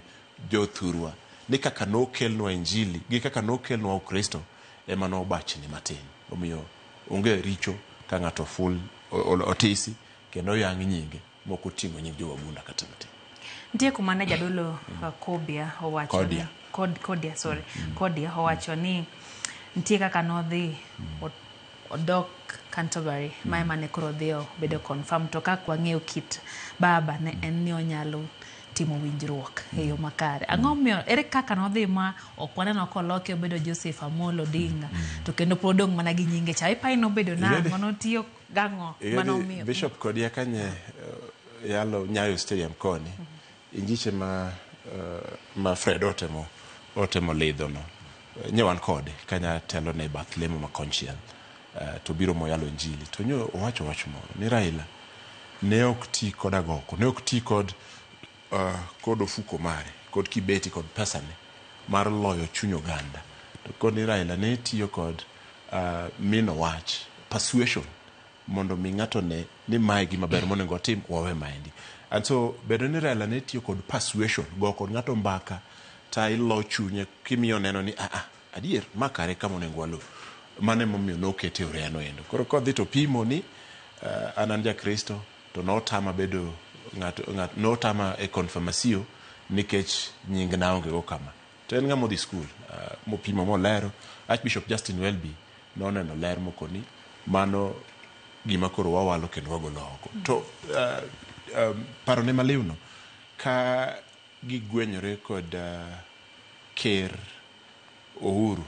jothurwa ni kaka nokelnwa injili gi kaka nokelnwa Ukristo ema nobachni matin. Omiyo onge richo ka ng'ato ful otisi kendo oyang nyinge mok oting'o nying jowagunda kata matin. Nitie kuma ne jadolo Kobia owacho Kodia. Kodia, sorry. Kodia owacho ni nitie kaka nodhi odok Canterbury, ma ema ne koro odhi obedo confirm. To kaka wang'eyo kit baba ne en ni onyalo timo winjruok e yo makare. Ang'o miyo ere kaka nodhi ma ok waneno koloke obedo Joseph Amolo Odinga, to kendo pod odong' mana gi nyinge cha. Ipai nobedo nang'o, notiyo gang'o manomiyo Bishop Kodia kanye yalo Nyayo Stadium koni, injiche ma Fred otemo lidho no, nye wan kode kanya telo ne bath lemo ma konchiel, to biro moyalo injili to nyo owacho wach moro ni Raila ne ok ti kod agoko, ne ok ti kod ofuko mare, kod kibeti, kod pesane mar loyo chuny oganda. To kod ni Raila ne tiyo kod mino wach, persuasion, mondo mi ng'ato ne ni mae gima ber monego otim, wawe maendi. And so bedo ni Raila ne tiyo kod persuasion, go kod ng'ato mbaka, ta ilo chunye kimiyo neno ni adier ma kare kama onego waluw. Mano emomiyo nokete e oreya endo. Koro kodhi to pimo ni an Jakristo to notama bedo ng'ato notama e confirmasio nikech nying na onge go kama. To en ng'ama odhi skul, mopimo molero. Archbishop Justin Welby noneno ler mokoni mano gima koro wawalo kendo wagolo oko. To parone maliwno ka gigwenyore kod Ker Uhuru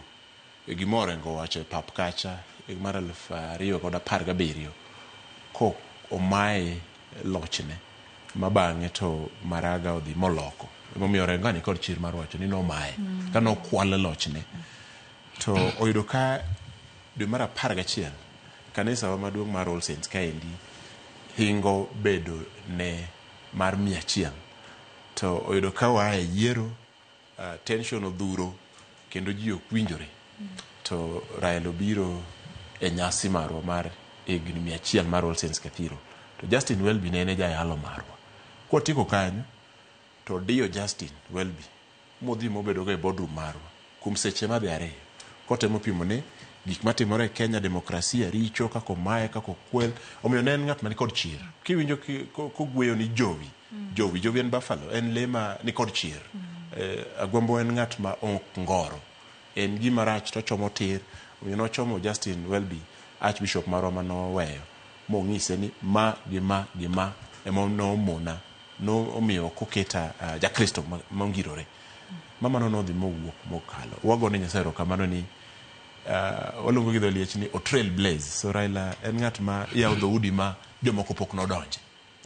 e gima Orengo owacho e pap kacha higa mar 2017 ko omaye lochne ma bang'e to Maraga odhi moloko. Emomiyo Orengo ni kod chir mar wacho ni nomaye ka nokwal lochne. To oyudo ka dwe mar 11 kanisa wa maduong' mar All Saints kaendi hingo bedo ne mar 100 to oyudo ka waa e yiero, tension odhuro kendo ji ok winjore. To Raila obiro e nyasi marwa mar higni 100 mar All Saints Cathedral. To Justin Welby ne en e jayalo marwa. Kwatieko kanyo, to odiyo Justin Welby modhi mobedogo e boardroom marwa kuom seche madhi 2 kotemo pimo ni gik matimore e Kenya, demokrasia richo, kaka omaye, kaka okwel. Omiyo ne en ng'at man kod chir. Kiwinjo kogweyo ni jowi, jowi, jowi en buffalo, en lee ma nikod chir. Agwambo en ng'at ma ok ngoro. En gima rach to ochomo tir. Omiyo nochomo Justin Welby, Archbishop marwa manoweyo, mong'ise ni ma gi ma gi ma ema nomona, nomiyo ok oketa Jakristo mongirore. Mamano nodhi mowuok mokalo. Wagone Nyasaye erokamano ni waluongo gi dho liech ni o trail blaze. So Raila en ng'at ma yawo dhoudi ma jomoko pok nodonje.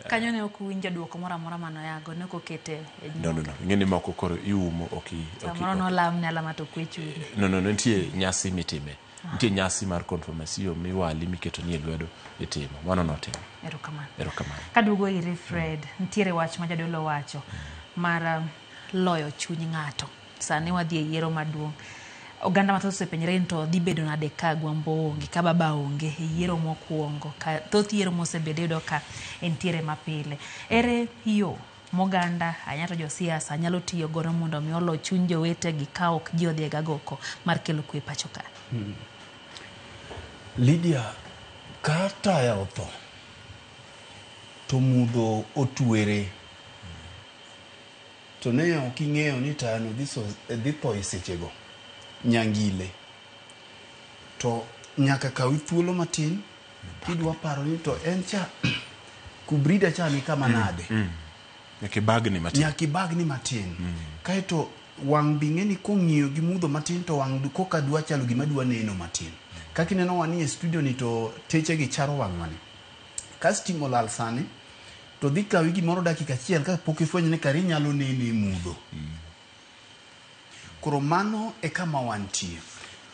Kanyo ne ok uwinjo duoko moro amora manoyago, ne ok okete e No. Ing'e ni moko koro iumo ok Samoro nolamne alama to kwe chunye. No, nitie nyasi mitime. Nitie nyasi mar confirmation miwali miketo ni e lwedo itimo. Mano notimo. Erokamano. Erokamano. Kaduogo ire Fred, nitiere wach ma jadolo wacho mar loyo chuny ng'ato. Sani wadhi e yiero maduong'. Oganda mathoth osepenjore ni to dhi bedo nade ka Agwambo onge, ka baba onge e yiero mokwongo. Ka thoth yiero mosebedo iyudo ka entiere mapile. Ere yo moganda ahinya to josiasa nyalo tiyo godo mondo mi olo chuny jowetegi ka ok ji odhi e gagoko mar kelo kwe pacho ka? Lydia, ka taya otho to mudho otwere, to ne ok ing'eyo ni tayano dhi tho e sechego nyangile, to nyaka kawi thuolo matin kidwa paro ni to en cha kubrida cha ni kama nade. Nyaka ibagni matin. Nyaka ibagni matin. Kaeto wang' bi ng'e ni kong'iyo gi mudho matin to wang' koka dwa chalo gima dwa neno matin. Kaka ineno wanie studio ni to teche gi charo wang'wa ni. Ka stima olal sani to dhi kawi gimoro dakika achiel ka pok ifwenyo ni kare inyalo neno e mudho. Koro mano e kama wantie.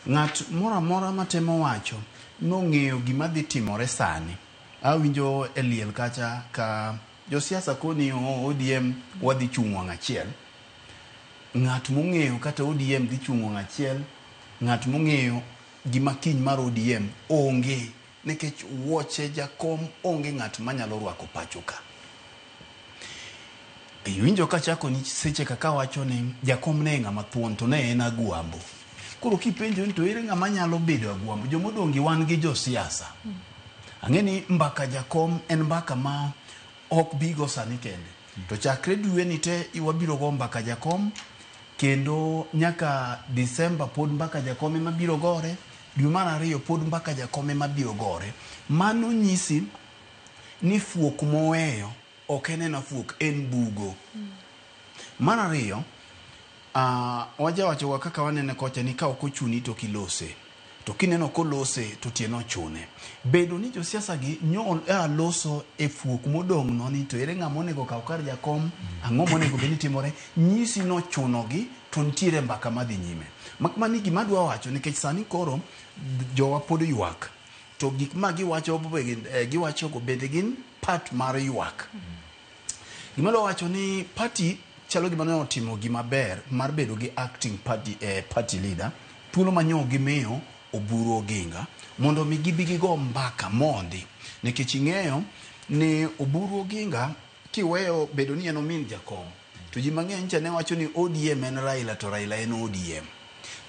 Ng'at moro amora matemo wacho nong'eyo gima dhi timore sani. Awinjo e liel kacha ka josiasa koni ODM wadhi chung' wang' achiel. Ng'at mong'eyo kata ODM dhi chung' wang' achiel, ng'at mong'eyo gima kiny mar ODM onge, nikech wuoche jakom onge ng'at manyalo rwako pacho ka. Iwinjo kachako ni seche kaka wacho ni jakom ne ng'ama thuon to ne en Agwambo. Koro kipenjo ni to ere ng'ama nyalo bedo Agwambo, jomodong' gi wan gi josiasa. Ang'e ni mbaka jakom en mbaka ma ok bigo sani kende. To chakre dwe ni te wabiro go mbaka jakom, kendo nyaka Disemba pod mbaka jakom ema biro gore, dwe mar 2 pod mbaka jakom ema biro gore. Mano nyisi ni fuok moweyo ok en ena fuok, en bugo. Mar 2, wajawachoga kaka wanene kocha ni ka ok ochuni to kilose. To kineno kolose to tieno ochune. Bedo ni josiasa gi nyo loso e fuok modong' no ni to ere ng'ama onego kaw kar jakom, ang'o monego bed ni timore, nyisi nochunogi to nitiere mbaka madhi nyime. Makmani gima adwa wacho nikech sani koro jowa pod ywak. To gik ma giwacho giwacho go bende gin part mar ywak. Gima adwa wacho ni party chalo gima ne otimo gima ber mar bedo gi acting party leader, thuolo ma nyo gimiyo Oburu Oginga mondo mi gibi gigo mbaka mondi, nikech ing'eyo ni Oburu Oginga kiweyo bedo ni en omin jakom to ji mang'eny cha ne wacho ni ODM en Raila to Raila en ODM.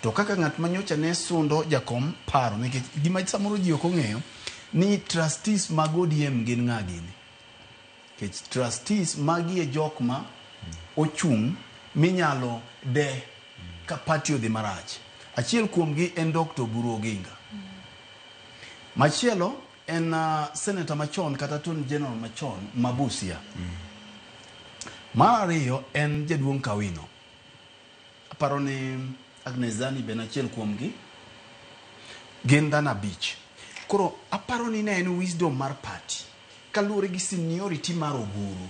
To kaka ng'at manyocha ne sundo jakom paro, nikech gima samoro ji ok ong'eyo ni trustees mag ODM gin ng'a gini. Nikech trustees magi e jok ma ochung' minyalo de ka party odhi marach. Achiel kuomgi en Dr. Oburu Oginga. Machielo en senator machon kata Attorney General machon ma Busia. Mar ariyo en jaduong' Kawino. Aparo ni Agnes Zani be en achiel kuomgi. Gin dhano 5. Koro aparo ni ne en wisdom mar party kaluwore gi seniority mar Oburu.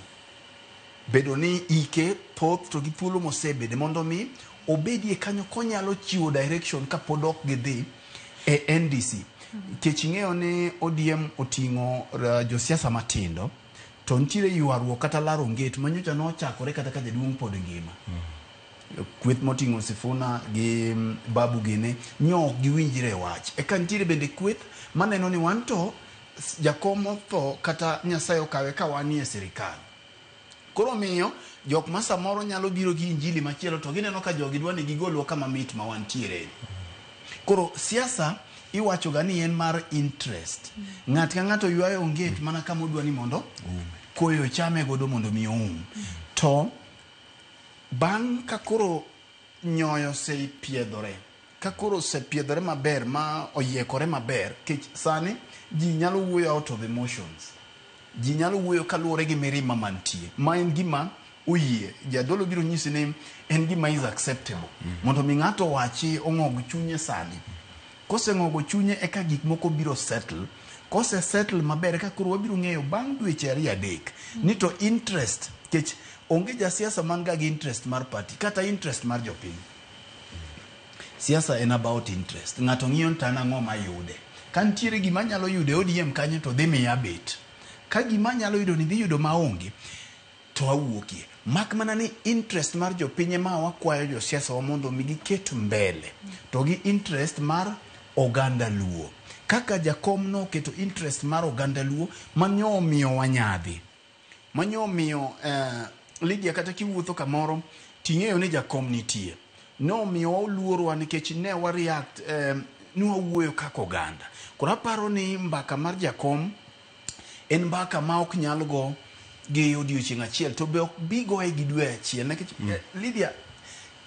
Bedo ni ike thoth to gi thuolo mosebede mondo mi obedie kanyo konyalo chiwo direction kapod ok gidhi e NDC. Nikech ing'eyo ni ODM oting'o josiasa matindo to nitiere ywaruok kata laro onget manyocha nochakore kata ka jaduong' pod ngima. Kweth moting'o Sifuna gi Babu gini nyo ok giwinjre e wach. Eka nitiere bende kweth maneno ni wan to jakom otho kata Nyasaye okawe ka wanie sirikal. Koro miyo jok ma samoro nyalo biro gi injili machielo to gineno ka jogi dwa ni gigolwa kama mit ma wantiere. Koro siasa iwacho ga ni en mar interest. Ng'at ka ng'ato ywayo onget mana kama odwa ni mondo koyo chame godo mondo mi oum. To bang' ka koro nyoyo osepiedhore, ka koro osepiedhore maber ma oyiekore maber, kech sani ji nyalo wuoyo out of emotions. Ji nyalo wuoyo kaluwore gi mirima mantie, ma en gima oyie. Jadolo biro nyisi ni en gima is acceptable. Mondo mi ng'ato owachi ong'og chunye sani. Koseng'ogo chunye eka gik moko biro settle. Kose settle maber eka koro wabiro ng'eyo bang' dweche 2-3 ni to interest, kech onge jasiasa man ga gi interest mar party kata interest mar jopiny. Siasa en about interest. Ng'ato ng'iyo ni to an ang'o mayude. Ka nitiere gima anyalo yudo e ODM kanyo to dhi miya bet. Ka gima anyalo yudo ni dhi yudo maonge to awuokie. Mak mana ni interest mar jopiny ema wakwayo josiasa wa mondo mi giket mbele. To gi interest mar oganda Luo. Kaka jakom noketo interest mar oganda Luo manyo omiyo wanyadhi. Manyo omiyo Lydia kata kiwuotho kamoro ting'eyo ni jakom nitie. Nomiyo waluorwa nikech ne wa react, ne wawuoyo kaka oganda. Koro aparo ni mbaka mar jakom en mbaka ma ok nyal go gi odiochieng' achiel to be ok bi goye gi dwe achiel nikech Lydia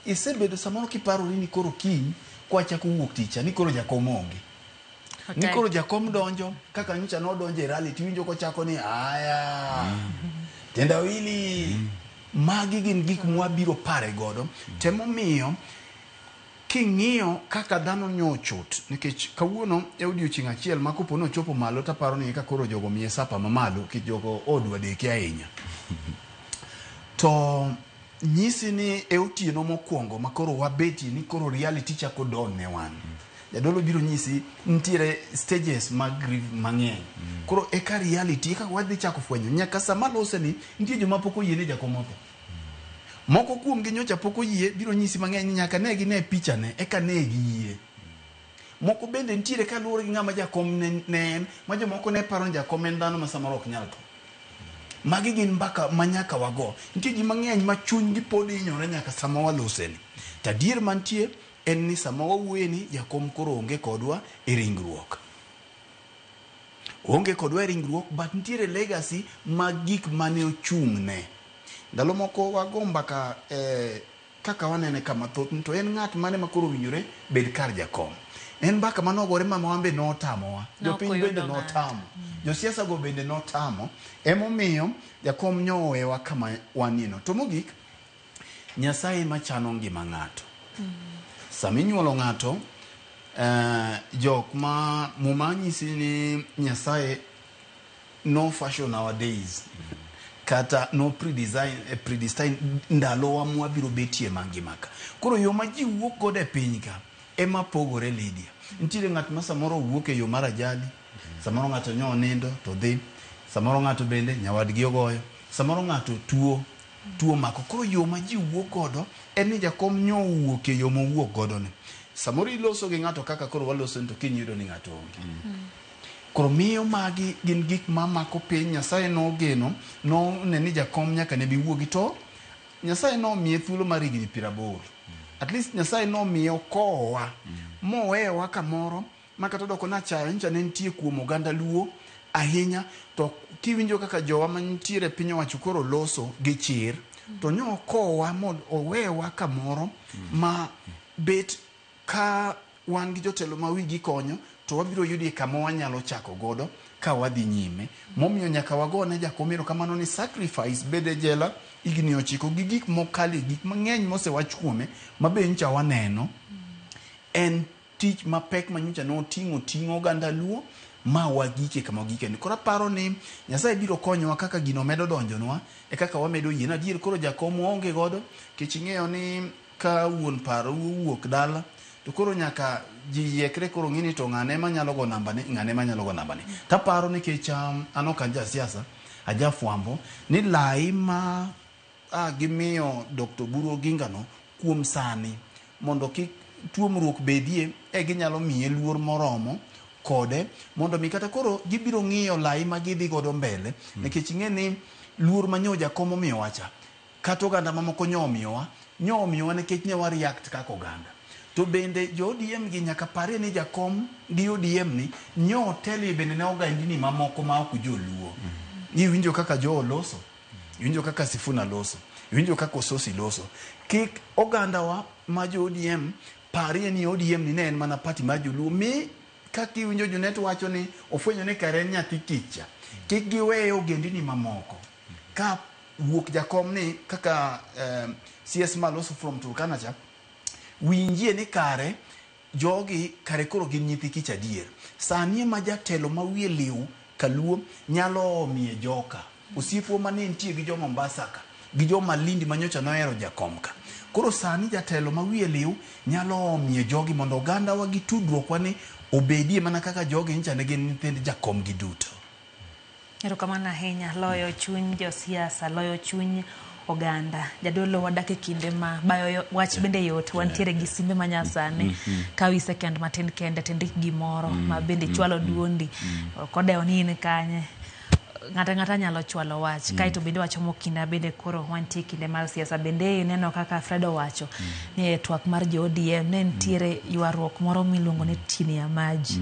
isebedo samoro kiparori ni koro kiny kwachako wuok tich ni koro jakom onge. Ni koro jakom donjo kaka nyocha nodonjo e rally tiwinjo kochako ni aya tendawili. Magi gin gik mwabiro pare godo. Temomiyo king'iyo kaka dhano nyochot nikech kawuono e odiochieng' achiel ma kopo nochopo malo taparo ni ka koro jogo miye sapa mamalo nikech jogo odwa deke ahinya. To nyisi ni e otieno mokwongo ma koro wabetie ni koro reality chako dawn ne wan. Jadolo biro nyisi nitiere stages mag grief mang'eny. Koro eka reality eka wadhi chako fwenyo nyaka sama lose ni nitie joma pok oyie ni jakom otho. Moko kuomgi nyocha pok oyie biro nyisi mang'eny ni nyaka ne gine picha ne eka ne giyie. Moko bende nitiere kaluwore gi ng'ama jakom ne en ma jomoko ne paro ni jakom en dhano ma samoro ok nyal tho. Magi gin mbaka ma nyaka wago. Nitie ji mang'eny ma chunygi pod hinyore nyaka sama walose ni. To adier mantie en ni sama wawuoye ni jakom koro onge kodwa e ringruok. Onge kodwa e ringruok but nitiere legacy mag gik mane ochung'ne. Ndalo moko wago mbaka kaka wanene kama thoth to en ng'at mane ma koro owinjore bed kar jakom. En mbaka manogore ma wan be notamowa. Jopiny bende notamo. Josiasa go bende notamo. Emomiyo jakom nyo owewa kama wanieno. To mogik, Nyasaye machano ngima ng'ato. Sama inyuolo ng'ato, jok ma Muma nyisi ni Nyasaye no fashion our days kata no predestine ndalowa mwabiro betie mangima ka. Koro yo ma ji wuok godo e piny ka ema pogore Lydia. Nitiere ng'at ma samoro wuok e yo mar ajali, samoro ng'ato nyo onindo to dhi, samoro ng'ato bende nyawadgi ogoyo, samoro ng'ato tuo mako. Koro yo ma ji wuok godo en ni jakom nyo owuok e yo mowuok godo ni. Samoro iloso gi ng'ato kaka koro waloso ni to kiny iyudo ni ng'ato onge. Koro miyo magi gin gik mamako piny. Nyasaye nogeno none ni jakom nyaka ne bi wuogi to Nyasaye nomiye thuolo mar higni 80. At least Nyasaye nomiye okowa mowewa kamoro ma kata odoko nachaya nyicha ne nitie kuom oganda Luo ahinya. To kiwinjo kaka jowa mantiere piny owacho koro loso gi chir to nyo okowa mo owewa kamoro ma bet ka wan gi jotelo ma wigi konyo to wabiro yudie kama wanyalo chako godo ka wadhi nyime. Momiyo nyaka wagone jakom erokamano ni sacrifice bede jela higni 9 gi gik mokale, gik mang'eny mosewach kuome ma be nyocha waneno. En tich mapek ma nyocha noting'o ting'o oganda Luo ma wagike kama wagike ni. Koro aparo ni Nyasaye biro konyowa kaka gino medo donjonwa e kaka wamedo yie. Adier koro jakom waonge godo nikech ing'eyo ni ka wuon paro owuok dala to koro nyaka ji yiekre koro ng'e ni to ng'ane manyalo go namba ni, ng'ane manyalo go namba ni. Taparo nikech an ok an ja siasa, ajafwambo, ni lai ma gimiyo Dr. Oburu Oginga no kuom sani mondo kik tuomruok bedie e ginyalo miye luor moromo kode mondo mi kata koro gibiro ng'iyo lai ma gidhi godo mbele nikech ing'e ni luor ma nyo jakom omiyowa cha kata oganda mamoko nyo omiyowa nikech ne wa react kaka oganda. To bende jo ODM gi nyaka parie ni jakom gi ODM ni nyo otelie bende ne ogandini mamoko ma ok joluo. Iwinjo kaka jo loso, iwinjo kaka Sifuna loso, iwinjo kaka Ososi loso. Kik ogandawa ma jo ODM parie ni ODM ni ne en mana party mar joluo mi kaka iwinjo Junet wacho ni ofwenyo ni kare en nyathi kicha. Kik giweye ogendini mamoko. Ka wuok jakom ni kaka CS maloso from Turkana cha, winjie ni kare jogi kare koro gin nyithi kich adier. Sani ema jatelo ma wiye liw kaluo nyalo miye joka. Osiepwa mane nitie gi jo Mombasa ka, gi jo Malindi manyocha nohero jakom ka. Koro sani jatelo ma wiye liw nyalo miye jogi mondo oganda wa gi tudruok wa ni obedie mana kaka jogi nyicha ne gin nyithind jakom gi duto. Erokamano ahinya, loyo chuny josiasa, loyo chuny oganda. Jadolo, wadak e kinde ma bayo wach bende yot, wantiere gi simbe ma nyasani. Kawi second matin kende tindik gimoro ma bende chwalo duondi. Ok odewo ni in kanye. Ng'ata ng'ata nyalo chwalo wach. Kaeto bende wachomo kinda bende koro wantie kinde mar siasa. Bende ineno kaka Fred owacho ni e twak mar jo ODM ne nitiere ywaruok moro miluongo ni chini ya maji.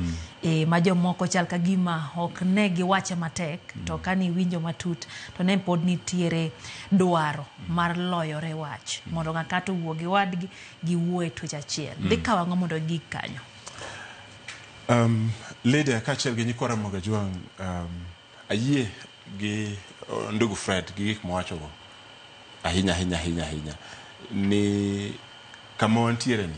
Ma jomoko chal ka gima ok ne giwache matek to kani winjo matut to ne pod nitiere dwaro mar loyore wach mondo ng'ato owuo gi wadgi giwuo e twech achiel. Dhi kawo ang'o mondo gik kanyo? Lydia kaachiel gi nyikwa Ramogi Ajwang', ayie gi ndugu Fred gi gik mowachogo ahinya ahinya ahinya ahinya ni kama wantiere ni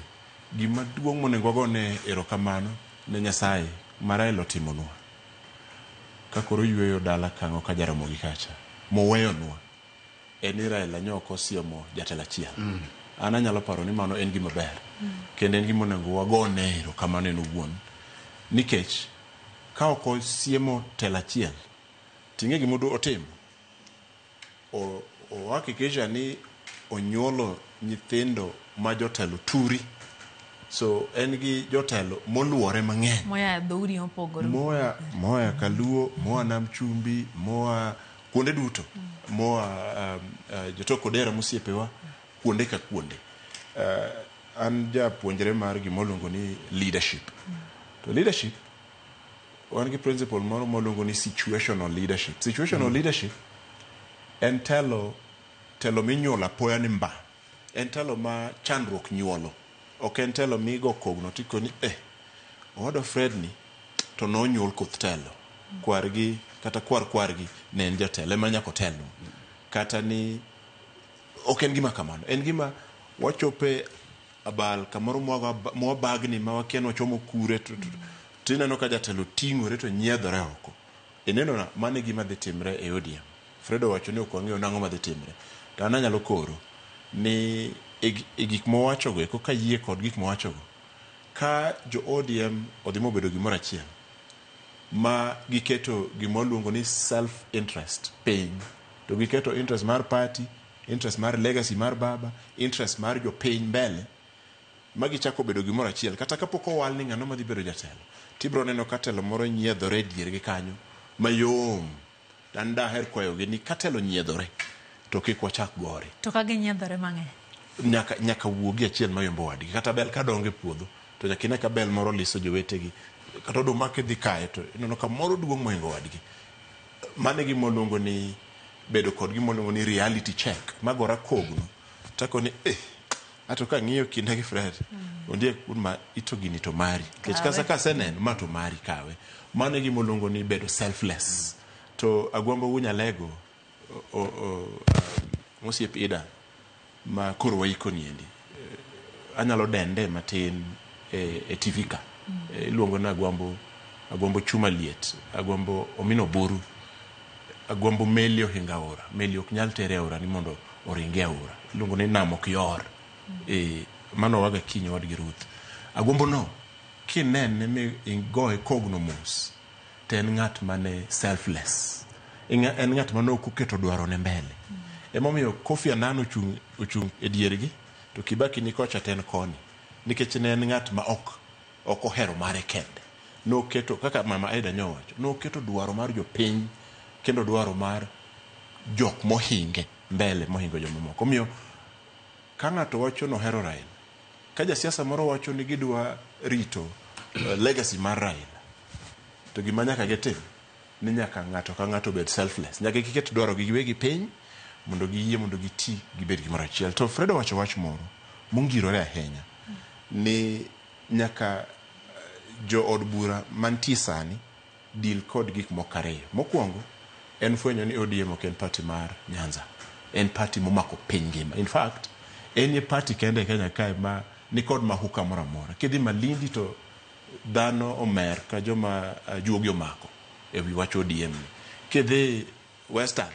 gima duong' monego wagone erokamano ne Nyasaye ma Raila otimonwa ka koro yweyo dala kang'o ka Jaramogi kacha moweyonwa en ni Raila nyo ok osiemo jatelo achiel. An anyalo paro ni mano en gima ber kendo en gima onego wagone erokamano en owuon nikech ka ok osiemo telo achiel ting'e gima otimo o hakikisha ni onyuolo nyithindo ma jotelo turi. So en gi jotelo moluore mang'eny moya dhoudi mopogore, moya Kaluo, moa Nam Chumbi, moa kuonde duto, moa jotok Odera mosiepewa kuonde ka kuonde. An japuonjre mar gima iluongo ni leadership. To leadership wan gi principle moro miluongo ni situational leadership. Situational leadership en telo minyuolo apoya ni mba. En telo ma chandruok nyuolo. Ok en telo migo kogno tikoni owadwa Fred ni to nonyuol koth telo. Kwargi kata kwar kwargi ne en jatelo ema nyaka otelnwa. Kata ni ok en gima kamano. En gima wachope abal kamoro mwabagni ma wakia ni wachomo kure to ineno ka jatelo ting'ore to nyiedhore oko. Ineno na mano e gima dhi timre e ODM. Fred owacho ni ok wang'eyo nang'o madhi timre. To an anyalo koro ni e gik mowachogo eko ka yie kod gik mowachogo ka jo ODM odhi mobedo gimoro achiel ma giketo gima waluongo ni self interest piny to giketo interest mar party, interest mar legacy mar baba, interest mar jopiny mbele ma gichako bedo gimoro achiel kata kapok owal ni ng'ano madhi bedo jatelo tibiro neno ka telo moro nyiedhore e diergi kanyo mayom. An daher kwayogi ni ka telo nyiedhore to kik wachak gore. To ka ginyiedhore mang'eny nyaka wuogi achiel mayombo wadgi. Kata bel ka dongo e puodho to nyaka ine ka bel moro liso jowetegi kata oduma kidhi kaye to ineno ka moro duong' mohingo wadgi. Mano e gima waluongo ni bedo kod gima waluongo ni reality check magora kogno takoni Ato kang'iyo kinda gi Fred, ondiek ma ito gini to mari. Nikech kasa kaseneno ma to mari kawe. Mano e gima oluongo ni bedo selfless. To Agwambo Wunyalego, mosiep Ida, ma koro waiko niendi. Anyalo dende matin e TV ka. Iluongo ni Agwambo, Agwambo chuma liet, Agwambo omino buru, Agwambo meli ohinga aora. Meli ok nyal tere aora ni mondo oringe aora. Iluongo ni nam ok yor. Mano waga kiny wadgi Ruth. Agwambo no, kinene mi igoye kogno mos, to en ng'at mane selfless. En ng'at mane ok oketo dwarone mbele. Emomiyo Kofi Annan ochung' e diergi, to Kibaki ni kocha to en koni. Nikech ne en ng'at ma ok ohero mare kende. Noketo, kaka Mama Aida nyowacho, noketo dwaro mar jopiny kendo dwaro mar jok mohinge mbele, mohingo jomamoko. Omiyo, ka ng'ato wacho nohero Raila, ka jasiasa moro wacho ni gidwa rito legacy mar Raila, to gima nyaka gitim ni nyaka ng'ato ka ng'ato bed selfless. Nyaka giket dwaro gi giwegi piny mondo giyie mondo giti gibed gimoro achiel. To Fred owacho wach moro mongirore ahinya ni nyaka jo od bura mantie sani deal kod gik moko ariyo. Mokwongo en fwenyo ni ODM ok en party mar Nyanza, en party momako piny ngima. In fact, en e party kende e Kenya kae ma nikod mahuka moro amora. Kidhi Malindi to dhano omer ka joma juogi omako e wi wach ODM ni. Kidhi Western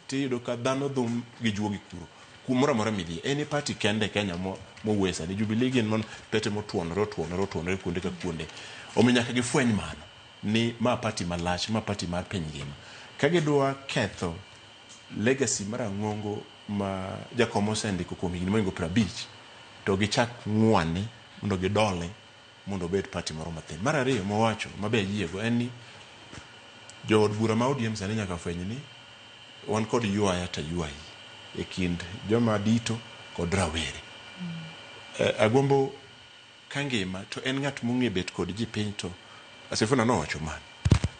tiyudo ka dhano dhum gi juogi kuro. Kumoro amora midhiye. En e party kende e Kenya mowuoye sani. Jubilee gin mana pete motuonore kuonde ka kuonde. Omiyo nyaka gifweny mano ni ma party malach, ma party mar piny ngima. Ka gidwa ketho legacy mar ang'ongo ma Jakom osendiko kuom higni mohingo 50, to gichak ng'wane mondo gidole mondo obed party moro mathin. Mar ariyo mowacho mabe ayiego en ni jood bura ma ODM sani nyaka fweny ni wan kod ywaya to ywayi e kind joma dito kod rawere. Agombo ka ngima to en ng'at mong'e bet kod ji piny to Asifuna nowacho mano.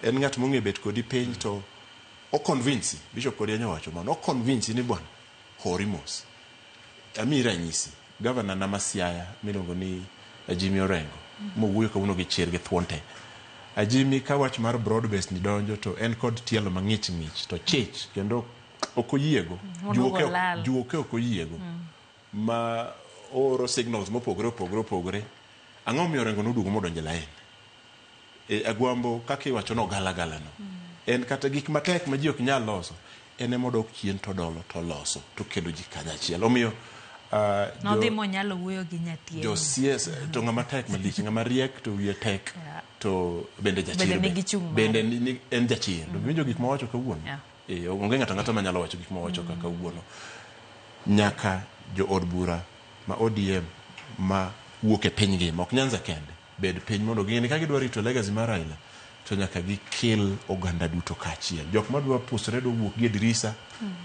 En ng'at mong'e bet kodi piny to o convince, Bishop Kodi owacho mano, o convince ni bwana hori mos. Amiyi ranyisi, gavana na ma Siaya miluongo ni Jimmy Orengo, mowuoyo kawuono gi chir gi thuon te. Jimmy ka wach mar broad based ni donjo to en kod tielo mang'ich ng'ich to chich kendo ok oyiego. Juoke ok oyiego. Ma ooro signals mopogore opogore. Ang'o miyo Orengo noduogo modonjo e lain? Agwambo kaka iwacho no gala gala no. En kata gik matek ma ji ok nyal loso, en emodok chien to dolo to loso to kelo ji kanyachiel. Omiyo nodhi monyalo wuoyo gi nyathine. Jo CS to ng'ama tek malich, ng'ama riek to wiye tek to bende jachir. Bende en jachir. To winjo gik mowacho kawuono. Onge ng'ato ang'ata manyalo wacho gik mowacho kaka kawuono. Nyaka jo od bura ma ODM ma wuok e piny ngima, ok Nyanza kende, bed piny mondo ging'e ni ka gidwa rito legacy mar Raila to nyaka gikel oganda duto kaachiel. Jok madwa pusore dwa wuok gi e dirisa,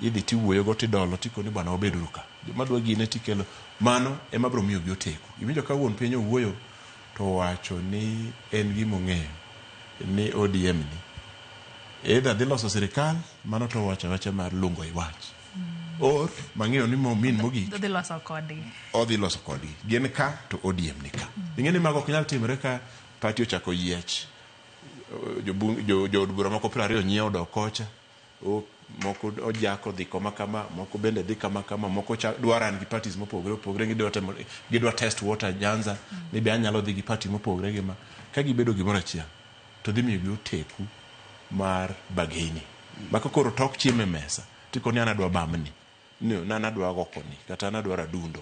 idhi tiwuoyogo tidolo tikoni bwana wabeduru ka. Joma dwa gine tikelo. Mano ema biro miyogi oteku. Iwinjo ka wuon piny owuoyo to owacho ni en gima ong'eyo ni ODM ni either dhi loso sirikal, mano to owacho awacha mar lungo i wach. Or mang'eyo ni min mogik odhi loso kodgi. Odhi loso kodgi. Gin ka to ODM ni ka. Ing'e ni mago ok nyal timore ka party ochako yiech. Jo od bura moko 20 nyiewo dok kocha, moko ojako dhi koma kama, moko bende dhi kama kama, moko dwa run gi parties mopogore opogore, gidwa test water Nyanza, ni be anyalo dhi gi party mopogore gi ma. Ka gibedo gimoro achiel, to dhi miyogi oteku mar bageni. Ma ka koro tok chiemo e mesa, tikoni an adwa bamni, ni an adwa gokoni, kata an adwa radundo.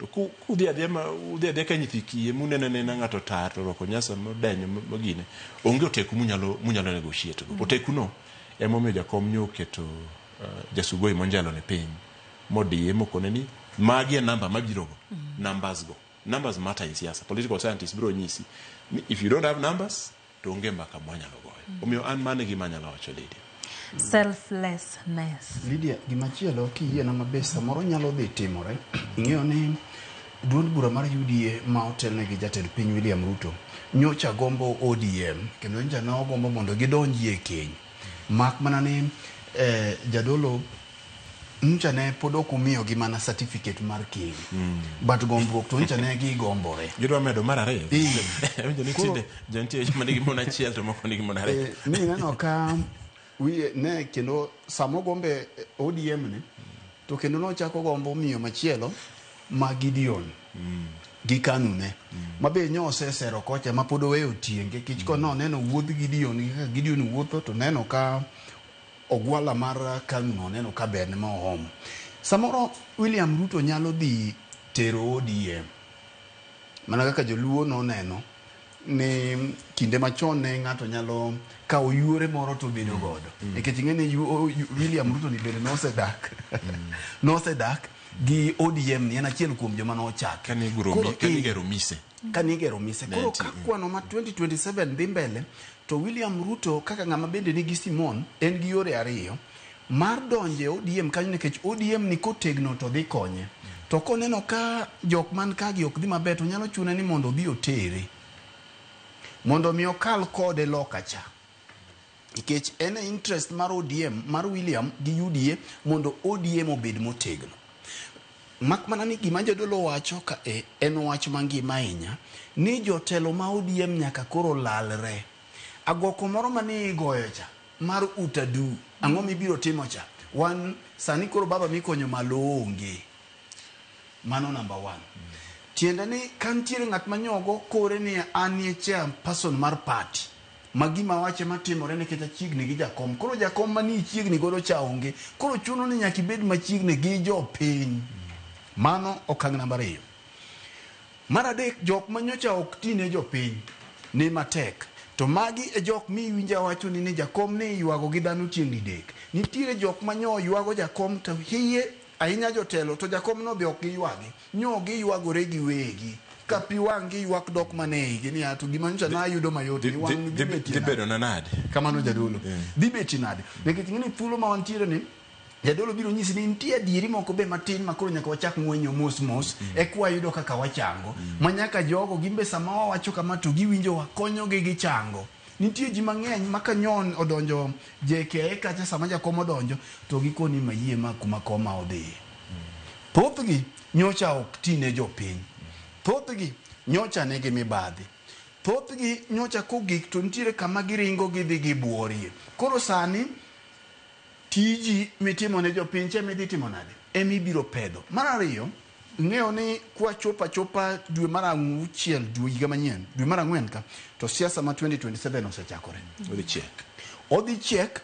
To kudhi adhiya ka nyithi kiye muneno anena ng'ato tar to orwako nyasa modenyo mogine, onge oteku munyalo negotiate go. Oteku no emomiyo jakom nyo oketo Jasugoi Monjalo ne piny modiye mokone ni magi e namba mabiro go. Numbers go. Numbers matter in siasa. Political scientists biro nyisi ni if you don't have numbers to onge mbaka mwanyalo goyo. Omiyo an mano e gima anyalo wacho Lydia. Selflessness. Lydia, gimachielo kiyiena maber samoro nyalo dhi timore. Ing'eyo ni duond bura mar UDA ma otelne gi jatend piny William Ruto nyocha gombo ODM kendo nyocha ne ogombo mondo gidonjie e keny. Mak mana ni jadolo Nyocha ne pod ok umiyogi mana certificate mar king. But gombruok to nyocha ne gigombore. Gidwa medo mar ariyo. Eh. Awinjo ni Koro- tinde jontie joma nigi mon achiel to moko nigi mon ariyo. Eh, mi ineno ka wiye ne kendo sama ogombe ODM ni to kendo nochako gombo miyo machielo ma Gideon gi Kanune ma be nyo osesero kocha ma pod oweyo tienge kich ko noneno wuodh Gideon gi kaka Gideon wuotho to neno ka ogwala mar Kanu no neno ka berne ma oomo. Samoro William Ruto nyalo dhi tero ODM mana kaka joluo noneno ni kinde machon ne ng'ato nyalo kawo yuore moro to bedo godo nikech ing'e ni William Ruto ni bende nosedak nosedak gi ODM ni en achiel kuom joma nochake. Koro, Kane igero mise. Kane igero mise. Ne Koro nitie, ka kwano ma 2027 dhi mbele to William Ruto kaka ng'ama bende nigi Simon en gi yore ariyo mar donjo e ODM kanyo nikech ODM ni kotegno to dhi konye. To koneno ka jok man kagi ok dhi maber to nyalo chune ni mondo odhi otere. Mondo mi okal kode loka cha. Nikech en e interest mar ODM mar William gi UDA mondo ODM obed motegno. Mak mana ni gima jadolo wacho ka e en wach mangima ahinya ni jotelo ma ODM nyaka koro lalre. Agoko moro mane igoyo cha mar utadu ang'o mibiro timo cha? Wan sani koro baba mikonyo malo onge. Mano number one. Tiende ni ka nitiere ng'at manyogo kore ni an e chairperson mar party ma gima wache matimore nikech achiegni gi jakom. Koro jakom manie chiegni godo cha onge. Koro chuno ni nyaka ibed machiegni gi jopiny. Mano okang' namba ariyo. Mar adek, jok manyocha ok ti ne jopiny ni matek. To magi e jok miwinjo awacho ni ni jakom ni ywago gi dhano chieng' didek. Nitiere jok manyo ywago jakom to hiye ahinya jotelo to jakom no be ok giywagi. Nyo giywagore giwegi. Ka pi wang' gi ywak dok mana e igi niya to gima nyocha nayudo mayot ni wang' dhi betie Dhi nade? bedo na nade? Kamano jadolo. Dhi betie nade? Nikech ing'e ni thuolo ma wantiere ni jadolo biro nyisi ni nitie adieri moko be matin ma koro nyaka wachak ng'wenyo mos mos eka wayudo kaka wachango ma nyaka jogo gin be sama wawacho kama to giwinjowa konyogi gichango. Nitie ji mang'eny ma ka nyon odonjo JKIA kacha sama jakom odonjo to gikoni mayie ma kuma koma odhiye. Thothgi nyocha ok ti ne jopiny. Thothgi nyocha nigi mibadhi. Thothgi nyocha kogik to nitiere kama giringo gidhi gibuorie. Koro sani tiji mitimo ne jopiny cha midhi timo nade? Ema ibiro pedho. Mar ariyo, ing'eyo ni kwachopo achopa dwe mar auchiel dwe higa manyien, dwe mar ang'wen ka, to siasa ma 2027 osechakore. Odhi chiek. Odhi chiek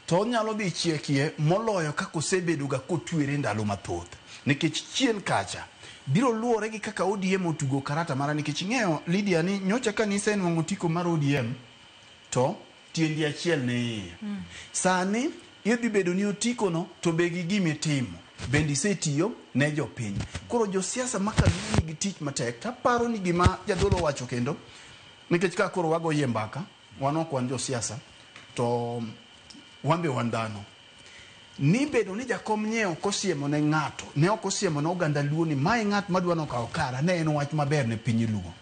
to onyalo dhi chiekie moloyo kaka osebedo ga kotwere ndalo mathoth. Nikech chien kacha biro luwore gi kaka ODM otugo karata mara nikech ing'eyo Lydia ni nyocha ka nisenwang'o otiko mar ODM to tiendi achiel ne iye. Sani idhi bedo ni otiko no to be gi gimitimo bende isetiyo ne jopiny. Koro josiasa ma kaluo nigi tich matek taparo ni gima jadolo wacho kendo nikech ka koro wagoyie mbaka wan ok wan josiasa to wan be wan dhano ni bedo ni jakom nye ok osiemo ne ng'ato ne ok osiemo ne oganda luo ni mae ng'at madwa nokawo kara ne en wach maber ne piny luo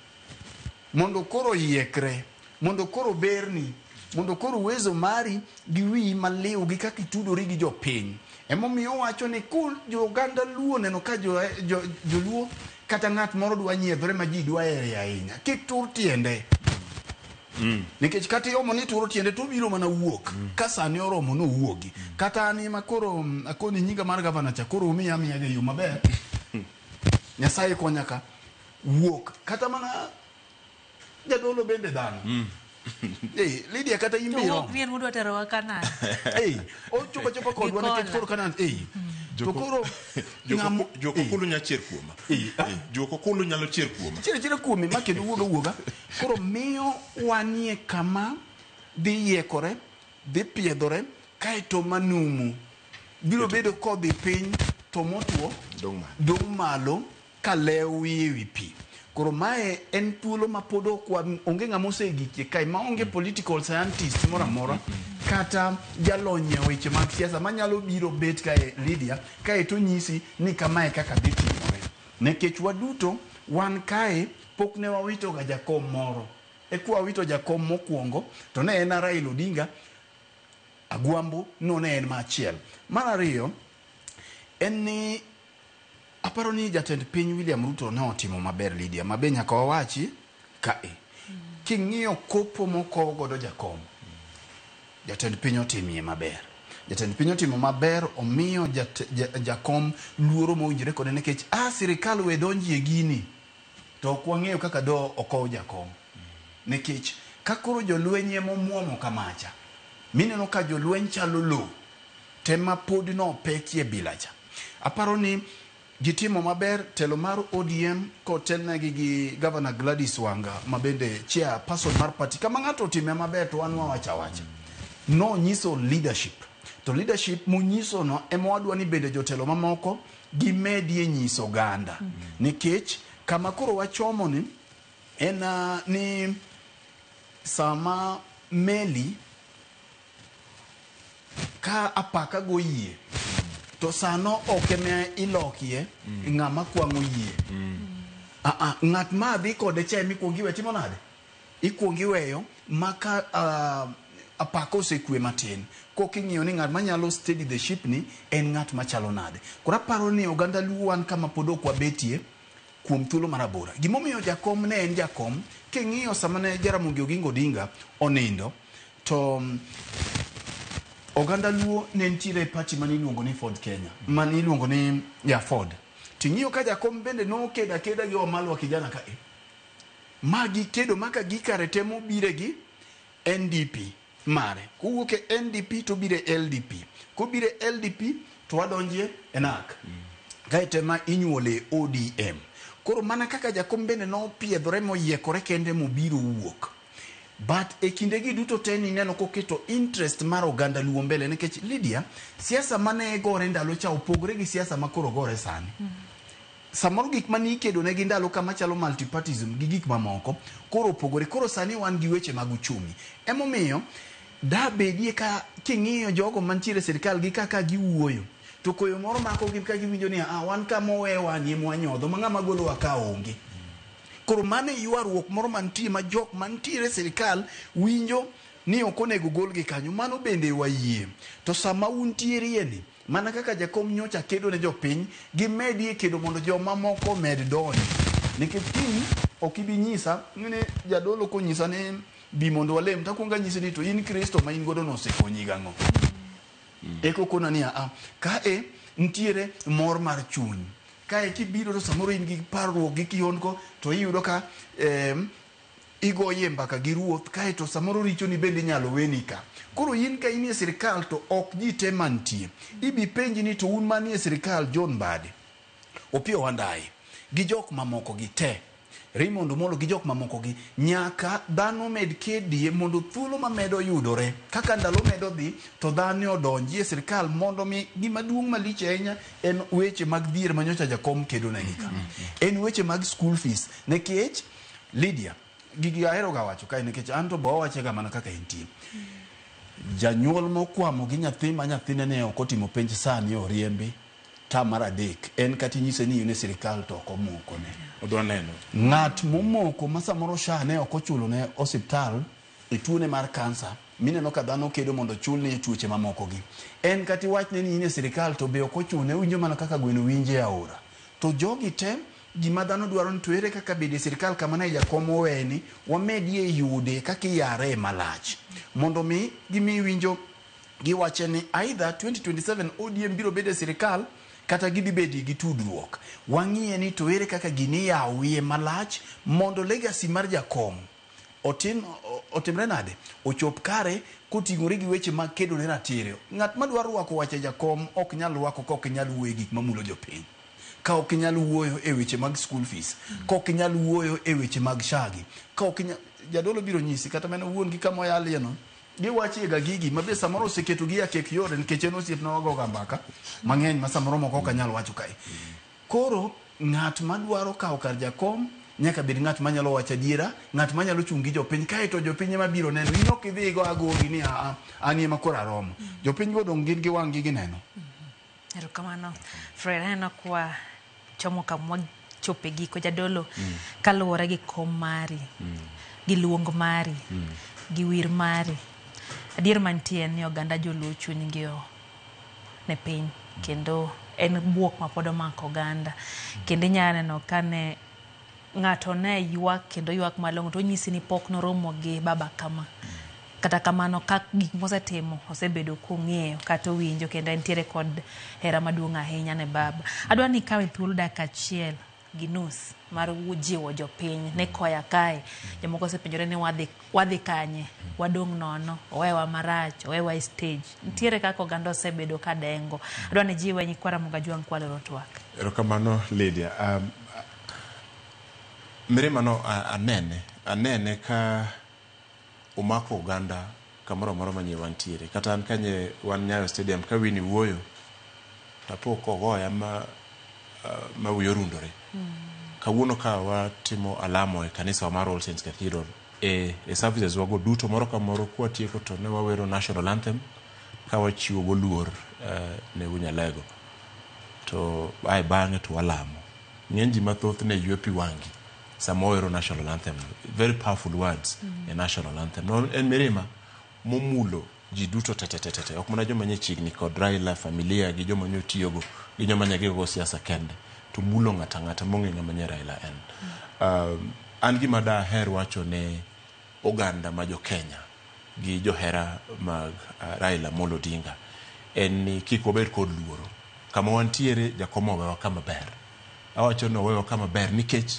mondo koro yiekre mondo koro berni mondo koro uwezo mari gi wiyi maliw gi kaka itudori gi jopiny emomiyo owacho ni ku jo oganda luo neno ka joluo kata ng'at moro dwa nyiedhore ma ji dwa here ahinya kik tur tiende nikech kata iomo ni turo tiende to obiro mana wuok ka sani oromo nowuogi kata an ema koro akoni nyinga mar gavana cha koro umiya amiya e yo maber nyasaye konya ka wuok kata mana jadolo bende dhano Eh, Lydia kata in To be wuok iromo ni en mudwa terowa Kanaan. Eh, ochopo achopa kodwa nikech koro Kanaan eh to koro Jokokulu nyalo chier kuoma. Jokokulu nyalo chier kuoma. chier chiera kuomi ma kendo wuoga wuoga koro miyo wanie kama dhi yiekore dhi piedhore kaeto manumu biro bedo kodhi piny to motwo dong' malo ka lew e wi pi koro mae en thuolo ma pod ok onge ng'ama osegikie kae maonge political scientist moro amora kata jalony e weche mag siasa manyalo biro bet kae Lydia kae to nyisi ni kamae kaka dhi timore nikech waduto wan kae pok ne wawito ga jakom moro eka wawito jakom mokwongo to ne en Raila Odinga Agwambo no ne en machiel mar ariyo En ni aparo ni jatend piny William Ruto ne otimo maber Lydia, ma be nyaka wawachi kae. King'iyo kopo mokow godo jakom, jatend piny otimie maber. Jatend piny otimo maber, omiyo jakom luoro mowinjore kode nikech a sirikal we donjie gini to ok wang'eyo kaka do okow jakom. Nikech ka koro jolweny ema omuomo kamacha, mineno ka jolweny chalo lowo, tema pod nopekie bila cha. Aparo ni gitimo maber telo mar ODM kotelnegi gi Governor Gladys Wanga ma bende chairperson mar party. Kama ng'ato otime maber to wan wawacho awacha. Nonyiso leadership. To leadership monyiso no ema wadwa ni bende jotelo mamoko gimedie nyiso oganda. Nikech kama koro wachomo ni en ni sama meli ka apaka go yie to sano ok ema ilokie ng'ama kwang'o yie. Ng'at ma dhi kode cha ema ikuongo iwe timo nade? Ikuongo iweyo maka apaka osekwe matin. Koka ing'iyo ni ng'at manyalo steady the ship ni en ng'at machalo nade. Koro aparo ni oganda Luo wan kama pod ok wabetie kuom thuolo marabora. Gimomiyo jakom ne en jakom, king'iyo sama ne Jaramogi Oginga Odinga onindo, to oganda Luo ne nitiere e party mane iluongo ni Ford Kenya, mane iluongo ni ya Ford. Ting'iyo ka jakom bende nokedo akeda gi Wamalwa kijana ka e. Ma gikedo maka gikare te mobire gi NDP mare. Kowuok e NDP to bire LDP. Kobire LDP to wadonjie e NAC. Kae ma inyuole ODM. Koro mana kaka jakom bende nopiedhore moyiekore kende mobiro wuok. But e kindegi duto te nineno koketo interest mar oganda Luo mbele nikech Lydia, siasa mane gore ndalo cha opogore gi siasa ma koro gore sani. Samoro gik mane ikedo negi ndalo kama chalo multipartyism gi gik mamoko koro opogore. Koro sani wan gi weche mag uchumi. Emomiyo da bedie ka king'iyo jogo mantiere e sirikal gi kaka giwuoyo to koyo moro makogi ka giwinjo ni wan kama owewa ni ema wanyodho ma ng'ama golowa ka onge. Koro mano e ywaruok moro mantie ma jok mantiere e sirikal winjo ni ok onego golgi kanyo. Mano bende wayie. To sama untierie ni, mana kaka jakom nyocha kedo ne jopiny, gimedie kedo mondo joma moko omed donjo. Nikech kiny ok ibi nyisa ni jadolo konyisa ni bi mondo walem, takuongo anyisi ni to in Kristo ma in godo no osekonyi gang'o? Eko kona ni kae nitiere mor mar chuny. Kae kibiro to samoro in gi parruok gi kihondko to iyudo ka igoye mbaka gi ruoth kae to samoro richoni bende inyalo weni ka. Koro in ka inie sirikal to ok ji te mantie. Ibi penji ni to un manie sirikal John Mbadi, Opiyo Wandayi gi jok mamoko gi te, Raymond Omolo gi jok mamoko gi, nyaka dhano med kedie mondo thuolo mamedo yudore kaka ndalo medo dhi to dhano odonji e sirikal mondo mi gima duong' malich ahinya en weche mag dhier manyocha jakom kedo negi ka. En weche mag school fees nikech Lydia gigi ahero ga wacho kae nikech an to bo wache ga mana kaka entie. Janyuol mokwamo gi nyathi ma nyathine ne ok otimo penj sani oriembi tam mar adek en kata inyise ni in e sirikal to ok omokone. Odwa neno. Ng'at momoko ma samoro SHA ne ok ochulo ne osiptal e tuone mar kansa mineno ka dhano kedo mondo ochulne e tuoche mamoko gi. En kata iwachne ni in e sirikal to be ok ochune, owinjo mana kaka gweno winjo e aora. To jogi te gima dhano dwaro ni to ere kaka bedo e sirikal kama ne jakom oweni wamedie yude kaka iyare malach mondo mi gimi winjo giwache ni either 2027 ODM biro bedo e sirikal kata gidhi bedie gi tudruok. Wang'iye ni to ere kaka gini yawie malach mondo legacy mar jakom otimre nade ochop kare koting'ore gi weche mag kedo ne ratiro. Ng'at madwaro rwako wach e jakom ok nyal rwako ka ok nyal wuoyo e gik mamulo jopiny. Ka ok inyal wuoyo e weche mag school fees, ka ok inyal wuoyo e weche mag shagi, ka ok inyal, jadolo biro nyisi kata mana wuon gi kama oyalie no, giwachie ga gigi ma be samoro oseketo gi akek yore nikech en osiepna wagoga mbaka mang'eny ma samoro moko ok anyal wacho kae. Koro ng'at madwaro kawo kar jakom nyaka bed ng'at manyalo wacho adiera, ng'at manyalo chung' gi jopiny, kae to jopiny ema biro neno. In ok idhi go agogi ni an ema koro aromo. Jopiny go dong' gin gi wang' gi gineno. Erokamano. Fred, aneno kwa chomo kama wachope giko jadolo kaluwore gi kom mari, gi luong mari, gi wir mari. Adier mantie en ni oganda joluo chunygi ne piny kendo En buok ma pod omako oganda. Kendo inyalo neno kane ng'ato ne ywak kendo ywak malong'o to onyisi ni pok noromo gi baba kama. Kata kamano ka gik mosetimo osebedo kong'eyo kata owinjo kendo entiere kod hera maduong' ahinya ne baba. Adwa ni ikawe thuolo dakika achiel gi nus mar jiwo jopiny ni koya kae jomoko osepenjore ni wadhi kanye wadong' nono owewa marach owewa e stage nitiere kaka oganda osebedo ka dengo adwa ni jiwe nyikwa Ramogi Ajwang' kwaloro twak. Erokamano Lydia. Mirima no anene ka omako oganda kamoro amora manye wantiere. Kata an kanye wan Nyayo Stadium ka Winnie wuoyo tapo kogoya ma wiya orundore. Kawuono ka watimo alamo e kanisa mar All Saints Cathedral e services wago duto moro ka moro kwatieko to ne wawero national anthem ka wachiwo go luor ne Unyalego. To ae bang'e to walamo. Ng'eny ji mathoth ne ywe pi wang'gi sama wawero national anthem. Very powerful words e national anthem. No, en mirima momulo ji duto te. Ok mana joma nye chiegni kod Raila, familia gi joma nyo tiyogo gi joma nye gigo siasa kende. To mulo ng'ata ng'ata mong'e ng'ama nye Raila en. An gima daher wacho ne oganda ma jo Kenya gi johera mag Raila Amolo Odinga en ni kik wabed kod luoro. Kama wantiere jakom owewa kama ber. Awacho ni owewa kama ber nikech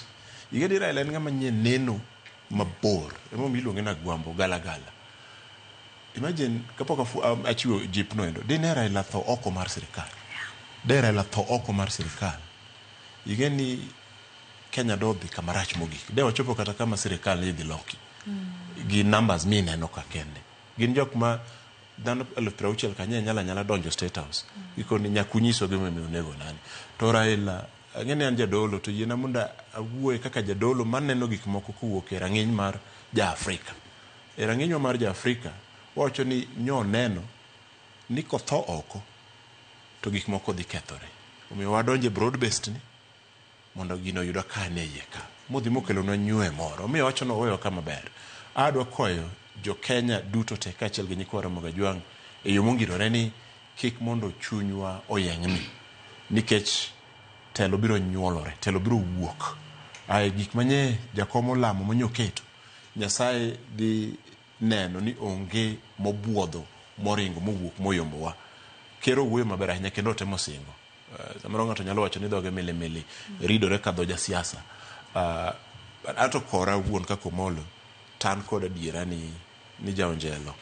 ing'e ni Raila en ng'ama nye neno mabor. Emomiyo iluonge ni Agwambo gala gala. Imagine kapok achiwo jip no endo, dine Raila tho oko mar sirikal. De Raila tho oko mar sirikal. Ing'e ni Kenya dodhi kama rach mogik. De wachopo kata kama sirikal ne idhi loki. Gi numbers mineno ka kende. Gin jok ma dhano 60,000 kanye nyala donjo State House. Gikoni nyaka unyiso gimomiyo onego nani. To Raila, ang'e ni an jadolo to yiena mondo awuoye kaka jadolo maneno gik moko kowuok e rang'iny mar ja-Afrika. E rang'inywa mar ja-Afrika, wawacho ni nyo neno ni kotho oko to gik moko dhi kethore. Omiyo wadonje broad based ni mondo gino oyudwa ka ne iye ka. Modhi mokelonwa nywe moro. Omiyo wacho ni owewa kama ber. Adwa kwayo jo Kenya duto te kaachiel gi nyikwa Ramogi Ajwang' e yo mongirore ni kik mondo chunywa oyeng'ni. Nikech telo biro nyuolore, telo biro wuok. Ae gik manye jakom olamo manyoketo, Nyasaye dhi neno ni onge mobuodho moringo mowuok moyombowa. Ker owuoyo maber ahinya kendo otemo singo. Samoro ng'ato nyalo wacho ni dhoge milimili ridore ka dho jasiasa. Ato kora wuon kaka Omolo tan kod adiera ni jaonjelo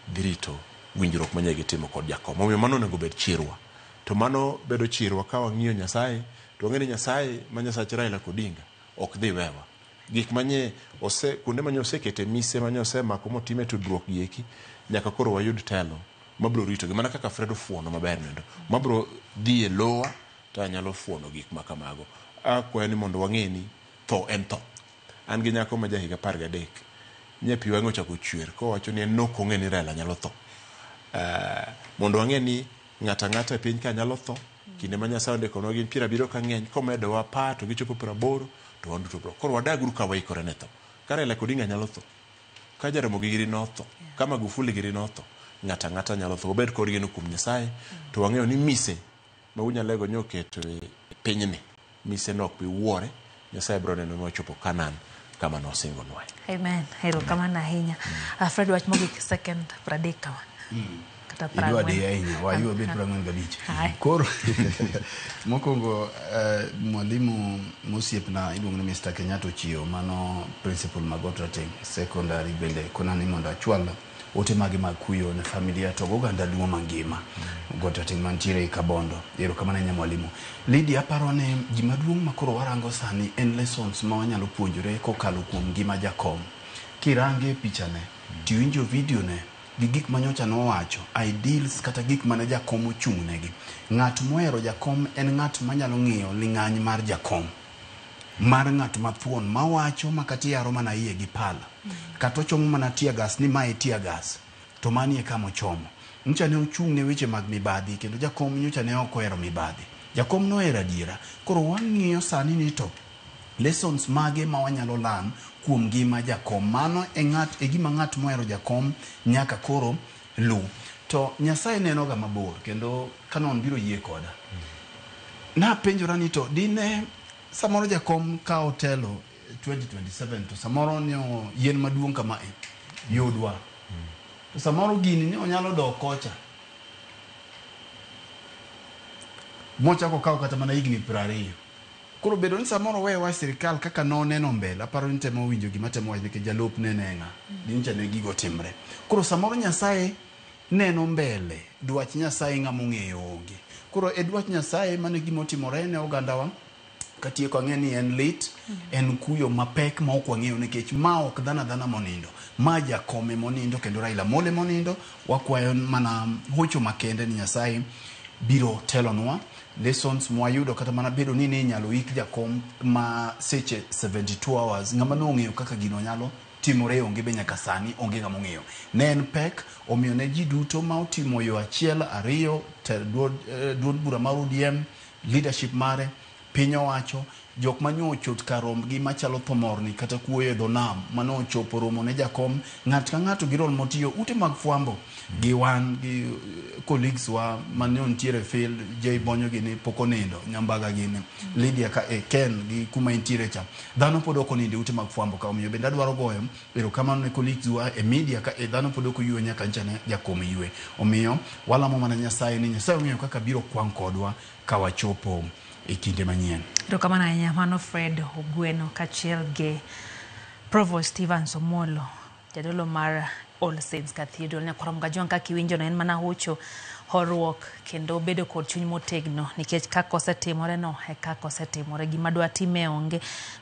dhi rito winjruok manye gitimo kod jakom. Omiyo mano onego bed chirwa. To mano bedo chirwa ka wang'iyo Nyasaye, to wang'e ni Nyasaye ma Nyasach Raila Odinga ok dhi wewa. Gik manye ose kuonde manye osekete mise manye osemako motime tudruok gi eki nyaka koro wayud telo mabiro ritogi mana kaka Fred ofuono maber nendo mabiro dhi e lowa to anyalo fuono gik ma kamago. Akwayo ni mondo wang'e ni tho en tho. An gi nyako ma jahiga 13 nye pi wang'e ochako chwer kowacho ni en nok ong'e ni Raila nyalo tho. Mondo wang'e ni ng'ato ang'ata e piny ka nyalo tho, kinde ma Nyasaye ondikonwa gin 70 ka ng'eny, komedowa 10 to gichopo 80 to wan duto bro. Koro wadaguru ka waikore ne tho. Ka Raila Odinga nyalo tho, ka Jaramogi giri notho, ka Magufuli giri notho, ng'ato ang'ata nyalo tho. Wabed kod geno kuom Nyasaye, to wang'eyo ni mise ma Unyalego nyoketo e pinyni, mise no ok bi wuore, Nyasaye biro neno ni wachopo Canaan kama nosingonwa. Amen. Erokamano ahinya. Fred, wach mogik second 30 kama. Kata Idwa 40. di ahinya, wayuo bet 45. Koro mokwongo mwalimu mosiepna iluongo ni Mr. Kenyatta Ochio, mano principal mag Otrateng Secondary bende kona ni mondo achwal ote mage mag kuyo ne familia to goganda Luo mangima. Otrateng mantiere e Kabondo. Erokamano ahinya mwalimu. Lydia, aparo ni gima duong' ma koro warango sani en lessons ma wanyalo puonjore kokalo kuom ngima jakom. Kirange pichane, tiwinjo video ne, gi gik manyocha nowacho, ideals kata gik mane jakom ochung' negi. Ng'at mohero jakom en ng'at manyalo ng'iyo ling'any mar jakom. Mar ng'at mathuon mawacho makata iyaro mana iye gi pala. Kata ochomo mana tear gas ni mae tear gas. To mani e kama ochomo. Nyocha ne ochung' ne weche mag mibadhi kendo jakom nyocha ne ok ohero mibadhi. Jakom nohero adiera. Koro wang'iyo sani ni to lessons mage ma wanyalo learn kuom ngima jakom. Mano e ng'at e gima ng'at mohero jakom nyaka koro lu. To Nyasaye neno ga mabor kendo Canon biro yie koda. Napenjora ni to dine samoro jakom ka otelo 2027 to samoro ni yien maduong' kama e yudwa. To samoro gini ni onyalo dok kocha. Mochako kawo kata mana higni 20. Koro bedo ni samoro wewa e sirikal kaka noneno mbele, aparo ni temo winjo gima temo wacho nikech jalup ne ne ng'a, dincha ne gigo timre. Koro samoro Nyasaye neno mbele, dwach Nyasaye ng'ama ong'eyo onge. Koro e dwach Nyasaye mano e gima otimore ne ogandawa. Katieko ang'e ni en lit, en kuyo mapek ma ok wang'eyo nikech ma ok dhano adhana monindo. Ma jakome monindo kendo Raila Amolo monindo. Wakwayo mana hocho makende ni Nyasaye biro telonwa. Lessons mwayudo kata mana bedo ni ne inyalo ik jakom ma seche 72 hours, ng'ama nong'eyo kaka gino nyalo timore onge be nyaka sani onge ng'ama ong'eyo. Ne en pek, omiyo ne ji duto ma otimo yo achiel, ariyo, duond bura mar ODM, leadership mare, piny owacho, jok manyo ochot kar rombgi machalo thomorni kata kuoyo e dho nam mane ochopo romo ne jakom, ng'at ka ng'ato gi role motiyo, ute mag fwambo gi wan gi colleagues wa mane nitiere field, Jay Bonyo gini pok onindo, Nyambaga gini, Lydia ka, Ken gi kuma intiere cha, dhano pod ok onindo e ute mag fwambo ka, omiyo bende adwaro goyo erokamano ne colleagues wa e media ka, dhano pod ok oywe nyaka ncha ne jakom ywe. Omiyo walamo mana Nyasaye ni Nyasaye ong'eyo kaka biro kwang' kodwa ka wachopo e kinde manyien. Erokamano ahinya mano Fred Ogweno kaachiel gi Provost Evans Omolo, jadolo mar All Saints Cathedral. Nyakwar Mgajwang' kaka iwinjo no en mana hocho, horuok kendo bedo kod chuny motegno nikech kaka osetimore no e kaka osetimore. Gima dwa time onge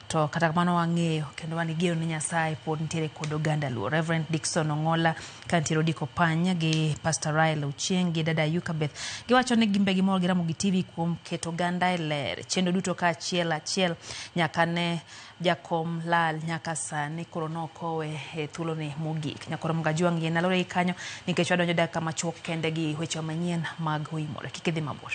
to kata kamano wang'eyo kendo wan gi geno ni Nyasaye pod nitiere kod oganda Luo. Reverend Dickson Ong'ola ka nitiere Odiko Pany gi Pastor Rael Ochieng' gi Dada Yukabeth giwacho ni gimbe gimor gi Ramogi TV kuom keto oganda e ler chenro duto ka achiel achiel nyaka ne jakom lal nyaka sani koro nokowe e thuolone mogik. Nyakwar Mgajwang' yien alore gi kanyo nikech wadonjo dakika machuok kende gi weche manyien mag Oimore. Kik idhi mabor.